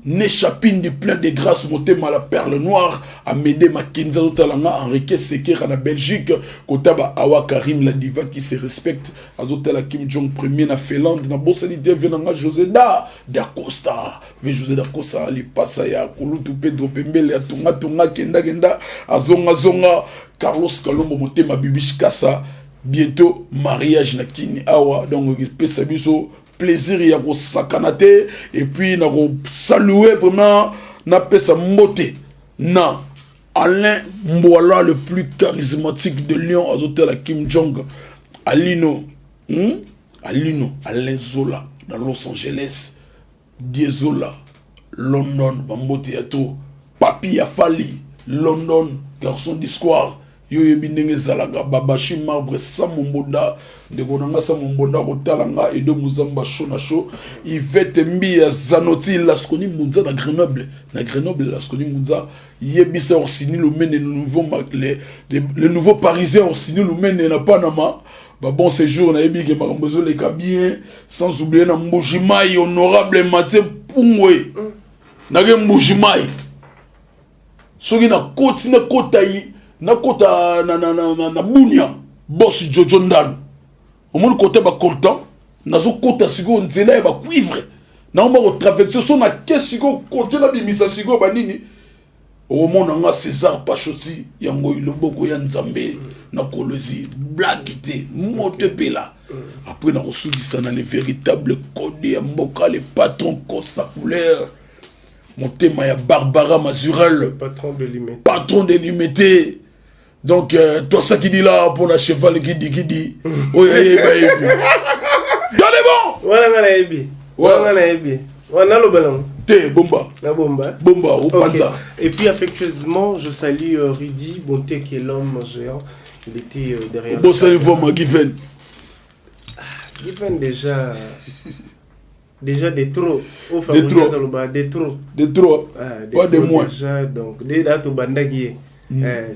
Nechapindi, plein de grâce, motema la perle noire, Amédée Makenzi azotala nga, Henrique Sekera na Belgique, kotaba Awa Karim, la diva qui se respecte, azotala Kim Jong Premier na Finlande. Na bosani te ve na nga José da Dacosta, ve José da Costa, lipasa ya kulutu Pedro Pembele, atonga tonga, kenda kenda, azonga zonga. Carlos Kalombo, motema Bibish Kasa. Bientôt mariage na Kini awa, donc epesa biso plaisir ya kosakana te. Et puis na kosalue vraiment, napesa mbote na Alain Mbwala, le plus charismatique de Lyon, azotala Kim Jong Alino, Alino Alain Zola na Los Angeles, Diezola London, bambote ya to Papi ya Fali London, garçon du square. Yo oyebi ndenge ezalaka, babashi marbre Samo Mbonda, ndeko na nga Samo Mbonda kotala nga, Edo Mozamba show na show, Ivete Mbiya Zanoti, Lasconi Munza na Grenoble, na Grenoble Lasconi Munza. Yebisa Orsini Lumene, le nouveau Parisien Orsini Lumene na Panama, ba bon séjour, nayebi ke makambo ezoleka bien. Sans oublier na Mbujimai, honorable Mathieu Pungwe, nake Mbujimai. Soki nakoti, nakota yi, nakota na Bunia, boss Jojo Ndano, omoni kote bacoltan, nazokota sikoyo nzela ya bacuivre, naomba kotraverse. So nake sikoyo kote nabimisa sikoyo banini, okomona nga César Pachoti yango, loboko ya Nzambe na Kolwezi, blague te, moto epela. Après nakosukisa na le véritable code ya mboka, le patron Costa Couleur, motema ya Barbara Mazurel. Patron de Limete. Patron de Limete. Donc twasakidila mpona cheval gidi oyo ayeba yebi. Tale bon. Wana nga nayebi. Wana nga nayebi, wana naloba nango. Te, bomba. Na bomba. Bomba opanza. Ok. Et puis affectueusement, je salue Rudy Bonté qui est l'homme géant. Il était derrière. Obosani voma Given. Given déjà. Déjà des trop. Au De trop. Des trop. De trop. Ah, des Pas de trop moins. déjà. Donc, des dates au Bandagui.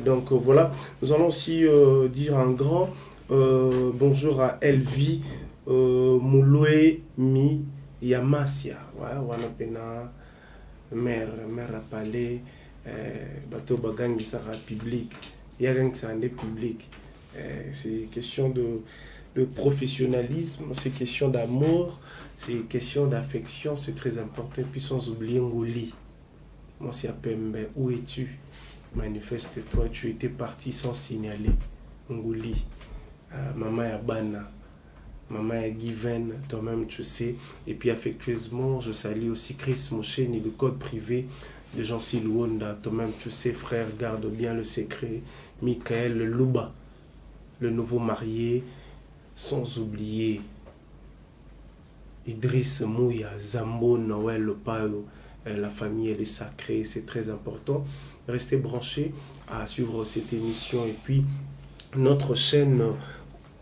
Donc voilà. Nous allons aussi dire un grand bonjour à Elvi Mouloué Mi Yamasia. Ouais, wana pena mère, mère a parlé, bato bagangisaka public. Yagangisaka nde public. C'est question de professionnalisme, c'est question d'amour, c'est question d'affection, c'est très important. Et puis sans oublier Ngoli. Monsieur Pembe, où es-tu? Manifeste-toi, tu étais parti sans signaler. Ngoli, maman ya bana, maman ya Given, toi-même tu sais. Et puis affectueusement, je salue aussi Chris Moucheni, le code privé de Jean-Cy Luonda. Toi-même tu sais, frère, garde bien le secret. Michael Louba, le nouveau marié, sans oublier Idriss Mouya, Zambo, Noël Opayo, la famille elle est sacrée, c'est très important. Restez branchés à suivre cette émission et puis notre chaîne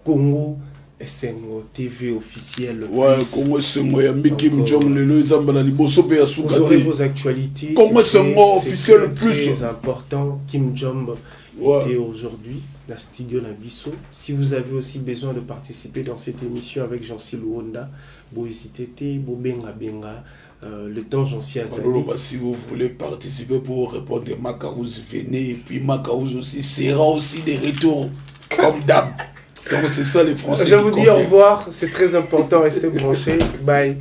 Congo Esengo TV officielle. Ouais. Plus. Congo Esengo ya Miki. Donc, Mjong lelo eza mbala liboso mpe ya suka Vous aurez te. vos actualités. Congo C'est Esengo officiel très, plus. très important. Kim Jong était aujourd'hui la studio na biso. Si vous avez aussi besoin de participer dans cette émission avec Jean-Cy Luonda, bo hésiter te, bo benga benga, le temps Jean-Cy azali. Baloloba, si vous voulez participer pour répondre à Makaouz, venez. Et puis Makaouz aussi sera aussi des retours, comme d'hab. Donc c'est ça les Français Je qui vous dis au conviennent. revoir, c'est très important, restez branchés. Bye.